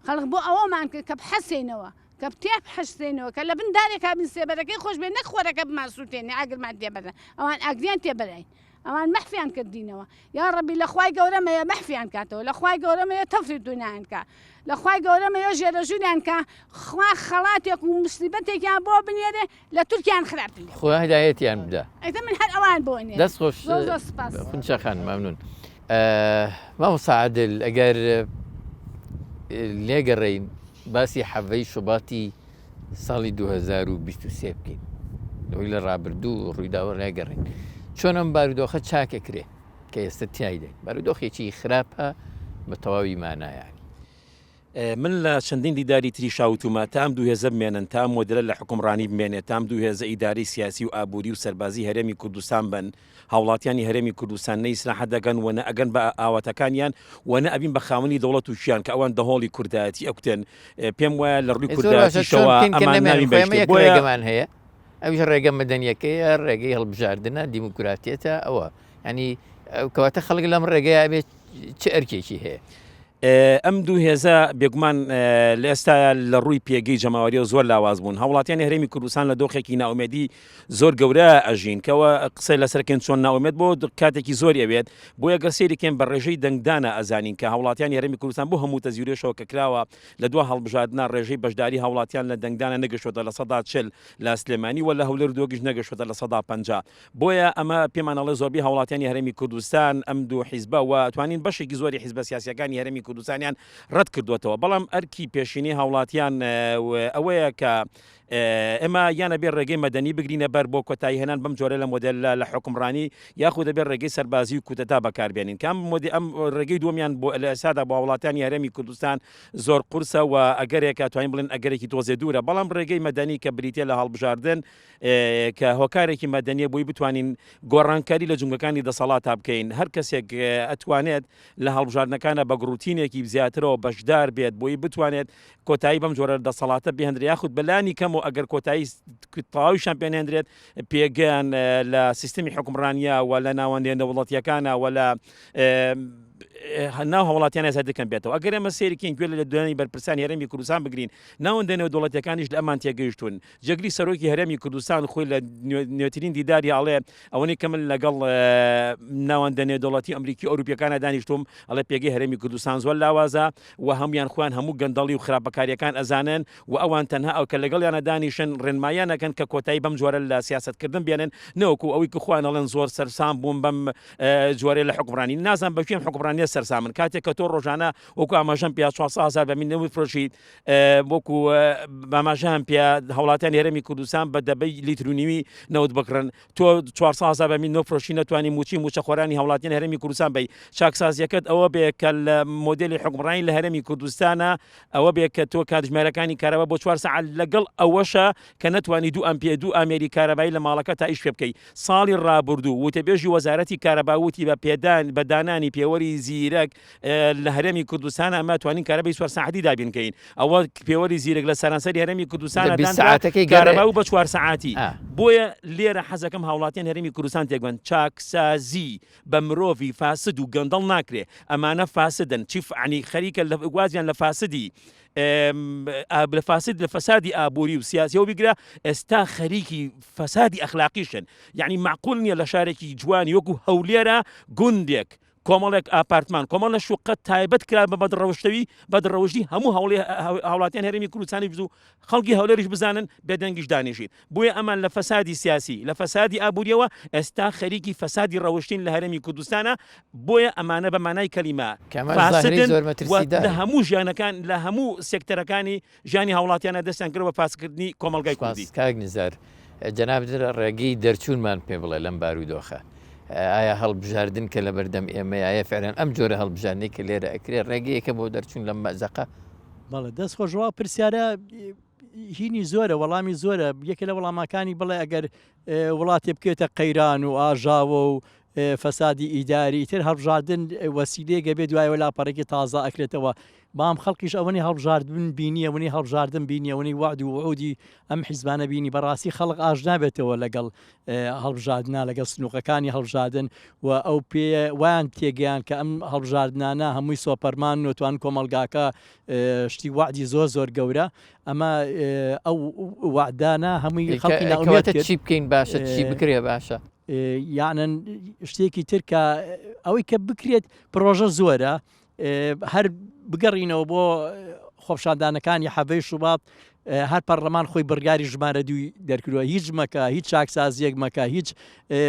خەڵک بۆ ئەوەمان کرد کە بحەسێنەوە کە تێ بحەسێنەوە کە لە بن دارێکا بن سێبەرەکەی خۆش بێ نەک خۆرەکە بمان سووتێنێ ئاگرمان تێبەرن ئەوان ئاگریان تێبەرین ئەوان مەحفیان کردینەوە یا ڕەبی لە خوای گەورە مەیە مەحفیان کاتەوە لە خوای گەورە مەیە تەفری دونیان کا لە خوای گەورە مەیە ژێرەژووریان کا خوا خەڵاتێک و مسیبەتێکیان بۆ بنێرێ لە تورکیان خراپتر لێ خوا هیدایەتیان بدا. ئیتر من هەر ئەوان بۆ ئەنێرم. دەست خۆش زۆر زۆر سپاس. خونچە خان مەمنون. مامۆستا عادل ئەگەر لێگەڕێین باسی حەڤەی شوباتی ساڵی 2023 بکەین لەوەی لە ڕابردوو ڕوویداوە لێگەڕێین چۆن ئەم بارودۆخە چاکەکرێ کە ئێستا تیایدەین بارودۆخێکی خراپە بە تەواوی مانایانی. من لە چەندین دیداری تریشا وتومە تا ئەم دوو هێزە بمێنن، تا ئەم مۆدێلە لە حوکمڕانی بمێنێت، تا ئەم دوو هێزە ئیدارەی سیاسی و ئابووری و سەربازی هەرێمی کوردستان بن، هاوڵاتیانی هەرێمی کوردستان نە ئیسراحەت دەکەن و نە ئەگەن بە ئاواتەکانیان و نە ئەبین بە خاوەنی دەوڵەت و کیان کە ئەوان دەهۆڵی کوردایەتی ئەکوتن. پێم وایە لە ڕووی زۆر باشە چۆن کوردایەتیشەوە بکەین کە ئەمان نەمێنن نابین خۆ بە ئێمە شتێک. یەک بۆیە ڕێگەمان هەیە ئەویش ڕێگە مەدەنیەکەیە ڕێگەی هەڵبژاردنە دیموکراتیەتە ئەوە ینی کەواتە خەڵک لەم ڕێگەیە بێت چ ئەرکێکی هەیە؟ ئەم دوو هێزە بێگومان لە ئێستایا لە ڕووی پێگەی جەماوەریەوە زۆر لاواز بوون هاوڵاتیانی هەرێمی کوردستان لە دۆخێکی نائومێدی زۆر گەورە ئەژین کەەوە قسەی لەسەرکەن چۆن نائومێد بۆ کاتێکی زۆری ئەوێت بۆیە گەر سەیرکەین بە ڕێژەی دەنگدانە ئەزانین کە هاوڵاتیانی هەرێمی کوردستان بۆ هەموو تەزویرێشەوە کە کراوە لە دوا هەڵبژاردنا ڕێژەی بەشداری هاوڵاتیان لە دەنگدانە نەگەشتۆتە 40% لە سلێمانی و لە هەولێر و دهۆکیش نەگەشتۆتە 50% بۆیە ئەمە پێمان ئەڵێ زۆربەی هاوڵاتیانی هەرێمی کوردستان ئەم دوو حیزبە و توانین بەشێکی زۆری حیزبە سیاسیەکانی هەرێمی کوردستانیان ڕەت کردوێتەوە بەڵام ئەرکی پێشینەی هاوڵاتیان ئەوەیە کە ئێمە یان ئەبێ ڕێگەی مەدەنی بگرینە بەر بۆ کۆتایی هێنان بەم جۆرە لە مۆدێل لە حوکمڕانی یاخود دەبێت ڕێگەی سەربازی و کودەتا بەکاربێنین کە ئەم مۆدی ئەم ڕێگەی دووەمیان بۆ لە ئێستادا بۆ هاوڵاتیانی هەرێمی کوردستان زۆر قورسە و ئەگەرێکە توانین بڵێن ئەگەرێکی تۆزێ دوورە بەڵام ڕێگەی مەدەنی کە بریتیە لە هەڵبژاردن کە هۆکارێکی مەدەنیە بۆی بتوانین گۆڕانکاری لە جومگەکانی دەسەڵاتا بکەین هەر کەسێک ئەتوانێت لە هەڵبژاردنەکانە بە گڕوتینێکی زیاترەوە بەشدار بێت بۆی بتوانێت کۆتایی بەم جۆرە دەسەڵاتە بهێنرێت یاخود بەلانی کەم و ئەگەر کۆتایی تەواویشان پێنێنرێت پێگەیان لە سیستمی حکومڕانیە و لە ناوەندێ نەوڵەتیەکانە و لە ناو هاوڵاتیان ئازادی کەم بێتەوە ئەگەر ئێمە سەیرکەین گوێ لە دوێنی بەرپرسانی هەرێمی کوردستان بگرین ناوەندە نێودەوڵەتیەکانیش لە ئەمان تێگەیشتوون جێگری سەرۆکی هەرێمی کوردستان خۆی لە نوێترین دیداری ئەڵێ ئەوەنەی کە من لەگەڵ ناوەندە نێودەوڵەتی ئەمریکی و ئەوروپیەکانە دانیشتوم ئەڵێ پێگەی هەرێمی کوردستان زۆر لاوازە و هەمویان خۆیان هەموو گەندەڵی و خراپەکاریەکان ئەزانن و ئەوان تەنها ئەو کە لەگەڵیانە دانیشن ڕێنماییان ئەکەن کە کۆتایی بەم جۆرە لە سیاسەتکردن بێنن نەوەکو ئەوەی کە خۆیان ئەڵێن زۆر سەرسام بووم بەم جۆرە لە حوکمڕانی نازانم بە کوێم حوکمڕانیە سەرسامن کاتێک کە تۆ ڕۆژانە وەکو ئاماژەم پێ 400 هەزار بە من نەوت فرۆشیت وەکو ئاماژەیان پێ هاوڵاتیانی هەرێمی کوردستان بە دەبەی لیتر و نیوی نەوت بکڕن تۆ 400 هەزار بە من نەوت نەتوانی موچی موچەخۆرانی هاوڵاتیانی هەرێمی کوردستان بی چاکسازیەکەت ئەوە بێ کە لە مۆدێلی حکومڕانی لە هەرێمی کوردستانە ئەوە بێ کە تۆ کاتژمێرەکانی کارەبا بۆ چوار سەعات لەگەڵ ئەوەشە کە نەتوانی دوو ئەمپێ دوو ئامێری کارەبایی لە ماڵەکە تا ئیش پێ بکەی ساڵی ڕابردوو وتەبێژی وەزارەتی کارەبا وتی بە پێدان بە دانانی پێوەری زی. زیرەک لە هەرێمی کوردستان ئەمە توانین کارەبای چوار ساعتی دابین کەین ئەوە پێوەری زیرەک لە سەرانسەری هەرێمی کوردستان ساعتەکەی کارەبا و بە چوار ساعتی بۆیە لێرە حەزەکەم هاوڵاتیان هەرێمی کوردستان تێکبن چاکسازی بە مرۆڤی فاسد و گەندەڵ ناکرێ ئەمانە فاسدن چی فعنی خەریکە لە وازیان لە فاسدی لە فاسد لە فەسادی ئابووری و سیاسیەوە بیگرە ئێستا خەریکی فەسادی ئەخلاقیشن یعنی معقول نییە لە شارێکی جوانی وەکو هەولێرە گوندێک کۆمەڵێک ئاپارتمان کۆمەڵ لە شوقە تایبەت کرا بە بەدڕەوشتەوی بەدڕەوشتی هەموو هەوڵی هاوڵاتیان هەرێمی کوردستانی بزو خەڵکی هەولێریش بزانن بێدەنگیش دانیشین بۆیە ئەمان لە فەسادی سیاسی لە فەسادی ئابووریەوە ئێستا خەریکی فەسادی ڕەوشتین لە هەرێمی کوردستانە بۆیە ئەمانە بە مانای کەلیمە فاسدن و لە هەموو ژیانەکان لە هەموو سێکتەرەکانی ژیانی هاوڵاتیانە دەستیان کردوە بە فاسدکردنی کۆمەڵگای کوردی. سپاس کاک نزار. جەنابت ڕێگەی دەرچوونمان پێ بڵێ لەم بارودۆخە. ئایا هەڵبژاردن کە لەبەردەم ئێمەیە ئایا فعلەن ئەم جۆرە هەڵبژاردنەی کە لێرە ئەکرێ ڕێگەیەکە بۆ دەرچوون لەم مەئزەقە؟ بەڵێ دەست خۆش وەڵا پرسیارە هینی زۆرە وەڵامی زۆرە یەکێ لە وەڵامەکانی بڵێ ئەگەر وڵاتێ بکەوێتە قەیران و ئاژاوە و فەسادی ئیداری ئیتر هەڵبژاردن وەسیلەیەک ئەبێ دوایەوە لاپەڕێکی تازە ئەکرێتەوە بەڵام خەڵکیش ئەوەنەی هەڵبژاردن بینی ئەوەنەی هەڵبژاردن بینی ئەوەنەی وەعد و وعودی ئەم حیزبانە بینی بەڕاستی خەڵک ئاش نابێتەوە لەگەڵ هەڵبژاردنا لەگەڵ سنووقەکانی هەڵبژاردن و ئەو پێ وایان تێگەیان کە ئەم هەڵبژاردنانە هەمووی سۆپەرمان و توان کۆمەڵگاکە شتی وەعدی زۆر زۆر گەورە ئەمە ئەو وەعدانە هەمووی خەڵکی ناومێت کرد. چی بکەین باشە چی بکرێ باشە؟ یانن شتێکی تر کە ئەوەی کە بکرێت پرۆژە زۆرە هەر بگەڕینەوە بۆ خۆپشاندانەکانی حەڤەی شوبات هەر پەرلەمان خۆی بڕیاری ژمارە دووی دەرکردووە هیچ مەکە هیچ چاکسازیەک مەکە هیچ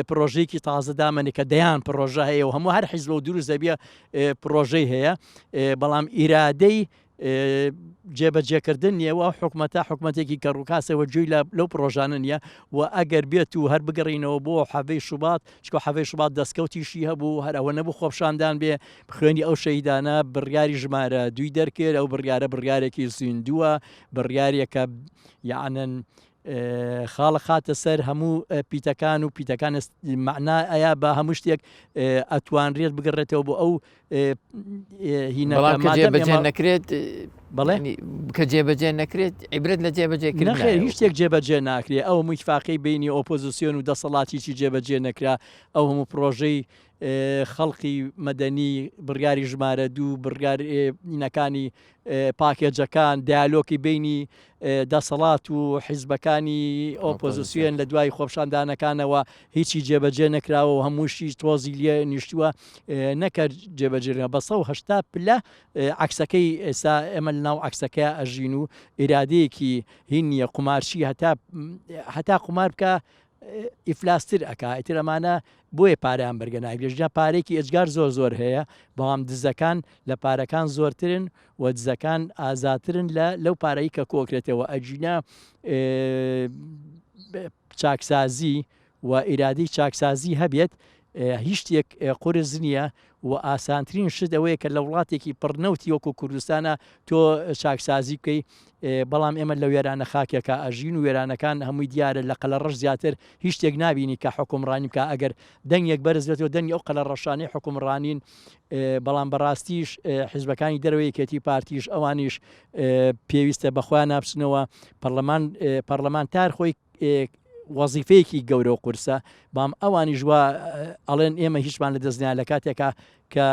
پرۆژەیەکی تازە دامەنێ کە دەیان پرۆژە هەیە و هەموو هەر حیزبە و دروست دەبیە پرۆژەی هەیە بەڵام ئیرادەی جێبەجێکردن نییە و ئەو حکومەتە حکومەتێکی کەڕوکاسە و گوێی لەو پڕۆژانە نییە و ئەگەر بێت و هەر بگەڕینەوە بۆ حەڤەی شوبات چکۆ حەڤەی شوبات دەستکەوتیشی هەبوو هەر ئەوە نەبوو خۆپشاندان بێ خوێنی ئەو شەهیدانە بڕیاری ژمارە دووی دەرکرد ئەو بڕیارە بڕیارێکی زیندووە بڕیارێکە یعنن خاڵە خاتە سەر هەموو پیتەکان و پیتەکان معنا ئەیا بە هەموو شتێک ئەتوانرێت بگەڕێتەوە بۆ ئەو هینەکە کە جێبەجێ نەکرێت بەڵێ کە جێبەجێ نەکرێت عیبرەت لە جێبەجێ نەخێر هیچ شتێک جێبەجێ ناکرێت ئەو هەموو ئیتفاقی بینی ئۆپۆزیسیۆن و دەسەڵاتی چی جێبەجێ نەکرا ئەو هەموو پرۆژەی خەڵقی مەدەنی بڕیاری ژمارە دوو بڕیار نەکانی پاکێجەکان، دیالۆکی بەینی دەسەڵات و حیزبەکانی ئۆپۆزسیۆن لە دوای خۆپشاندانەکانەوە هیچی جێبەجێ نەکراوە و هەمووشی تۆزی لێ نیشتووە نەکە جێبەجێ بە 180 پلە عەکسەکەی ئێستا ئێمە لەناو عەکسەکەی ئەژین و ئیرادەیەکی هین نییە قومارچی هەتا هەتا قومار بکە ئیفلاستر ئەکا ئیتر ئەمانە بۆیە پارەیان بەرگە ناگرێت ژنا پارێکی ئێجگار زۆر زۆر هەیە بەڵام دزەکان لە پارەکان زۆرترن و دزەکان ئازاترن لە لەو پارەی کە کۆکرێتەوە ئەگینا چاکسازی و ئیرادەی چاکسازی هەبێت هیچ شتێک قورس نییە و ئاسانترین شت ئەوەیە کە لە وڵاتێکی پڕ نەوتی وەکو کوردستانە تۆ چاکسازی بکەی بەڵام ئێمە لە وێرانە خاکێکا ئەژین و وێرانەکان هەمووی دیارە لە قەلەڕەش زیاتر هیچ شتێک نابینی کە حوکمڕانی بکا ئەگەر دەنگێک بەرز بێتەوە دەنگی ئەو قەلەڕەشانەی حوکمڕانین بەڵام بەڕاستیش حیزبەکانی دەرەوەی یەکێتی پارتیش ئەوانیش پێویستە بەخۆیان نابچنەوە پەرلەمان پەرلەمانتار خۆی وەزیفەیەکی گەورە و قورسە بەڵام ئەوانیش وا ئەڵێن ئێمە هیچمان لە دەست نییە لە کاتێکا کە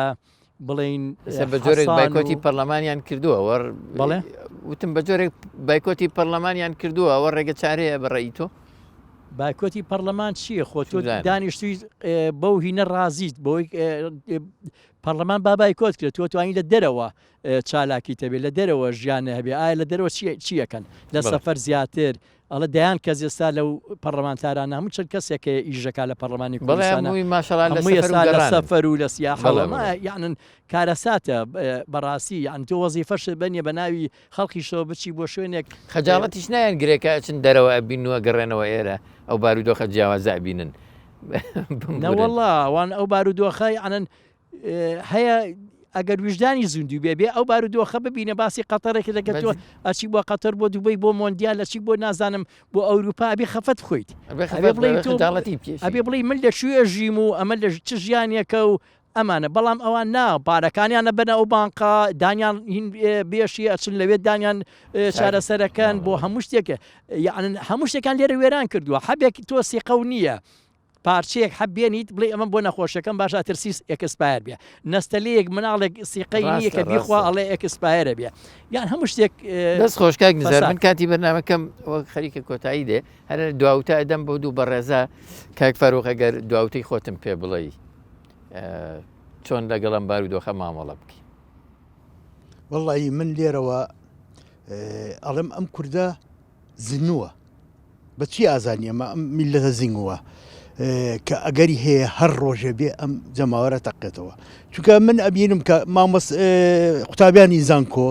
بڵێین بە جۆرێک بایکۆتی پەرلەمانیان کردووە وەر بەڵێ وتم بە جۆرێک بایکۆتی پەرلەمانیان کردووە ئەوە ڕێگە چارەیە بە ڕێی تۆ بایکۆتی پەرلەمان چییە خۆ تۆ دانیشتوی بەو هینە ڕازیت بۆی پەرلەمان با بایکۆت کرێت تۆ توانی لە دەرەوە چالاکیت هەبێ لە دەرەوە ژیانە هەبێ ئایا لە دەرەوە چیەکەن لە سەفەر زیاتر ئەڵێ دەیان کەس ئێستا لەو پەڕلەمانتارانە هەموو چەند کەسێک هەیە ئیش دەکات لە پەڕلەمانی بەڵێ کوردستانە هەمووی ماشەڵا لە هەمووی سەفەر و ئێستا لە گەڕانن سەفەر و لە سیاحەوە بەڵێ ما بەڵێ یەعنن کارەساتە بەڕاستی یەعنی تۆ وەزیفەشت بەنیە بە ناوی خەڵکیشەوە بچی بۆ شوێنێک خەجاڵەتیش نایان گرێ کە ئەچن دەرەوە ئەبین و ئەگەڕێنەوە ئێرە ئەو بارودۆخە جیاوازە ئەبینن بمبورن. نەوەڵا ئەوان ئەو بارودۆخە یەعنن هەیە ئەگەر ویژدانی زیندوو بێ بێ ئەو بارودۆخە ببینە باسی قەتەرێکی دەکە تۆ ئەچی بۆ قەتەر بۆ دوبەی بۆ مۆندیال ئەچی بۆ نازانم بۆ ئەوروپا ئەبێ خەفەت بخۆیت ئەبێ بڵێ تۆ ئەبێ بڵێ من لە کوێ ژیم و ئەمە لە چ ژیانێکە و. ئەمانە بەڵام ئەوان نا پارەکانیان ئەبەنە ئەو بانقە دانیان هین بێشی ئەچن لەوێ دانیان چارەسەرەکەن بۆ هەموو شتێکە یعنی هەموو شتێکان لێرە وێران کردووە حەبێک تۆ سیقە و نییە پارچەیەک حەب بێنیت بڵێ ئەمە بۆ نەخۆشەکەم باشە ئەترسی expire بێ نەستەلەیەک مناڵێک سیقەی نییە کە بیخوا ئەڵێ expire ە بێ یان هەموو شتێک دەست خۆش کاک نزار من کاتی بەرنامەکەم وەک خەریکە کۆتایی دێ هەر دواوتە ئەدەم بۆ دوو بەڕێزە کاک فاروق ئەگەر دواوتەی خۆتم پێ بڵێی چۆن لەگەڵ ئەم بارودۆخە مامەڵە بکەین؟ وەڵی من لێرەوە ئەڵێم ئەم کوردە زنووە بەچی ئازانی ئەمە ئەم میلەتە زینگووە کە ئەگەری هەیە هەر ڕۆژێ بێ ئەم جەماوەرە تەقێتەوە چونکە من ئەبینم کە مامۆس قوتابیانی زانکۆ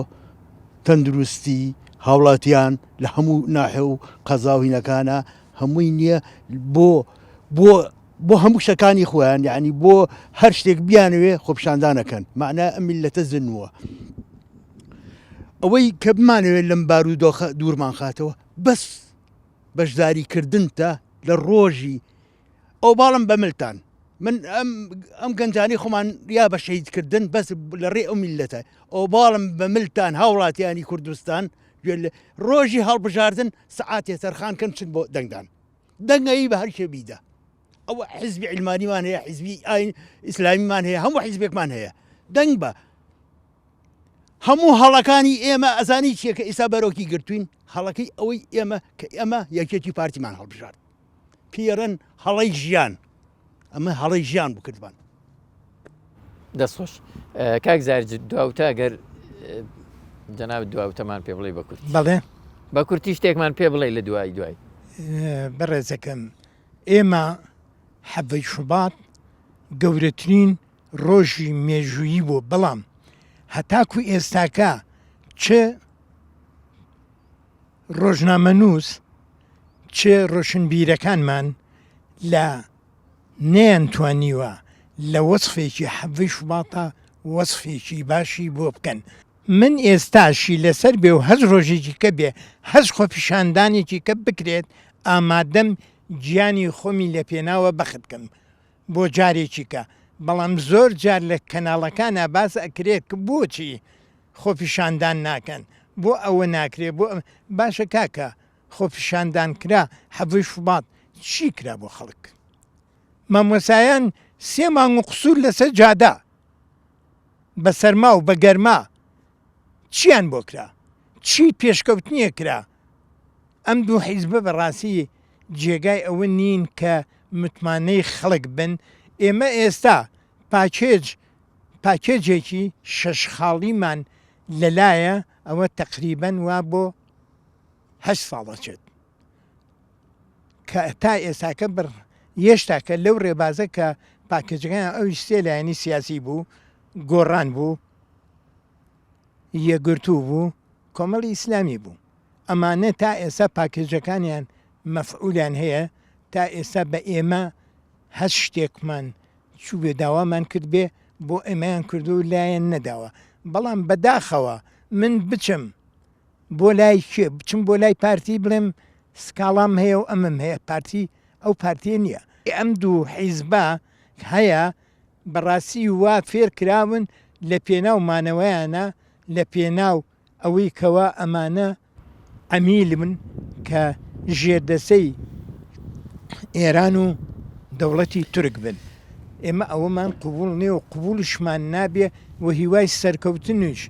تەندروستی هاوڵاتیان لە هەموو ناحێ و قەزا و هینەکانە هەمووی نییە بۆ بۆ بۆ هەموو شتەکانی خۆیان یعنی بۆ هەر شتێک بیانەوێ خۆپیشاندانەکەن معنە ئەم میلەتە زنووە ئەوەی کە بمانەوێت لەم بارودۆخە دوورمان خاتەوە بەس بەشداری کردنتە لە ڕۆژی ئەو باڵم بە ملتان من ئەم ئەم گەنجانی خۆمان یا بە شەهیدکردن بەس لە ڕێ ئەو میلەتە ئەو باڵم بە ملتان هاوڵاتیانی کوردستان ڕۆژی هەڵبژاردن سعاتێ تەرخان کەن چن بۆ دەنگدان دەنگەی بە هەرکێ بیدە ئەوە حزبی علمانیمان هەیە حزبی ئاین ئیسلامیمان هەیە هەموو حزبێکمان هەیە دەنگ بە هەموو هەڵەکانی ئێمە ئەزانی چیە کە ئیسا بەرۆکی گرتوین هەڵەکەی ئەوەی ئێمە کە ئێمە یەکێتی پارتیمان هەڵبژارد پێرن هەڵەی ژیان ئەمە هەڵەی ژیان بکردبان. دەست خۆش کاک زار دواوتە گەر جەنابت دواوتەمان پێ بڵێ بە کورتی بەڵێ بە کورتی شتێکمان پێ بڵێ لە دوای دوای بەڕێزەکەم ئێمە حەڤەی شوبات گەورەترین ڕۆژی مێژوویی بوو بەڵام هەتاکو ئێستاکە چ ڕۆژنامەنووس چ ڕۆشنبیرەکانمان لە نەیانتوانیوە لە وەسفێکی حەڤەی شوباتا وەسفێکی باشی بۆ بکەن. من ئێستاشی لەسەر بێ و هەر ڕۆژێکی کە بێ هەر خۆپیشاندانێکی کە بکرێت ئامادەم گیانی خۆمی لە پێناوە بەخت کەم بۆ جارێکی کە بەڵام زۆر جار لە کەناڵەکانا باس ئەکرێت کە بۆچی خۆپیشاندان ناکەن بۆ ئەوە ناکرێ بۆ باشە کاکە خۆپیشاندان کرا حەڤەی شوبات چی کرا بۆ خەڵک مامۆسایان سێ مانگ و قسوور لەسەر جادە بە سەرما و بە گەرما چیان بۆ کرا چی پێشکەوتنیە کرا ئەم دوو حیزبە بەڕاستی جێگای ئەوە نین کە متمانەی خەڵک بن ئێمە ئێستا پاکێج پاکێجێکی شەش خاڵیمان لەلایە ئەوە تەقریبەن وا بۆ هەشت ساڵ ئەچێت کە تا ئێستاکە بڕ یێشتاکە لەو ڕێبازە کە پاکێجەکان ئەویش سێ لایەنی سیاسی بوو گۆڕان بوو یەکگرتوو بوو کۆمەڵی ئیسلامی بوو ئەمانە تا ئێستا پاکێجەکانیان مەفعولیان هەیە تا ئێستا بە ئێمە هەر شتێکمان چووبێ داوامان کردبێ بۆ ئێمەیان کردو لایەن نەداوە بەڵام بەداخەوە من بچم بۆ لای کێ بچم بۆ لای پارتی بڵێم سکاڵام هەیە و ئەمەم هەیە پارتی ئەو پارتیە نییە ئەم دوو حیزبە هەیە بەڕاستی وا فێر کراون لە پێناو مانەوەیانە لە پێناو ئەوەی کەوا ئەمانە عەمیل بن کە ژێردەسەی ئێران و دەوڵەتی تورک بن ئێمە ئەوەمان قبوڵ نیە و قبوڵیشمان نابێ و هیوای سەرکەوتنیش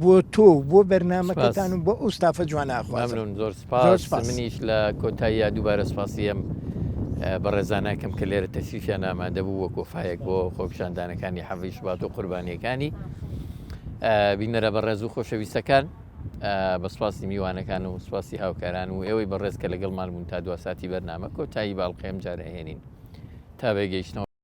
بۆ تۆ و بۆ بەرنامەکەتان و بۆ ئەو ستافە جوانە ئەخوازم. مەمنون زۆر سپاس منیش لە کۆتاییا دووبارە سپاسی ئەم بەڕێزانەکەم کە لێرە تەشریفیان ئامادە بوو وەک وەفایەک بۆ خۆپیشاندانەکانی حەڤی شوبات و قوربانیەکانی بینەرە بەڕێز و خۆشەویستەکان بە سپاسی میوانەکان و سپاسی هاوکاران و ئێوەی بەڕێز کە لەگەڵمان بوون تا دوا ساتی بەرنامە کۆتایی باڵقەیەم جارە هێنین تا بەگەیشتنەوە.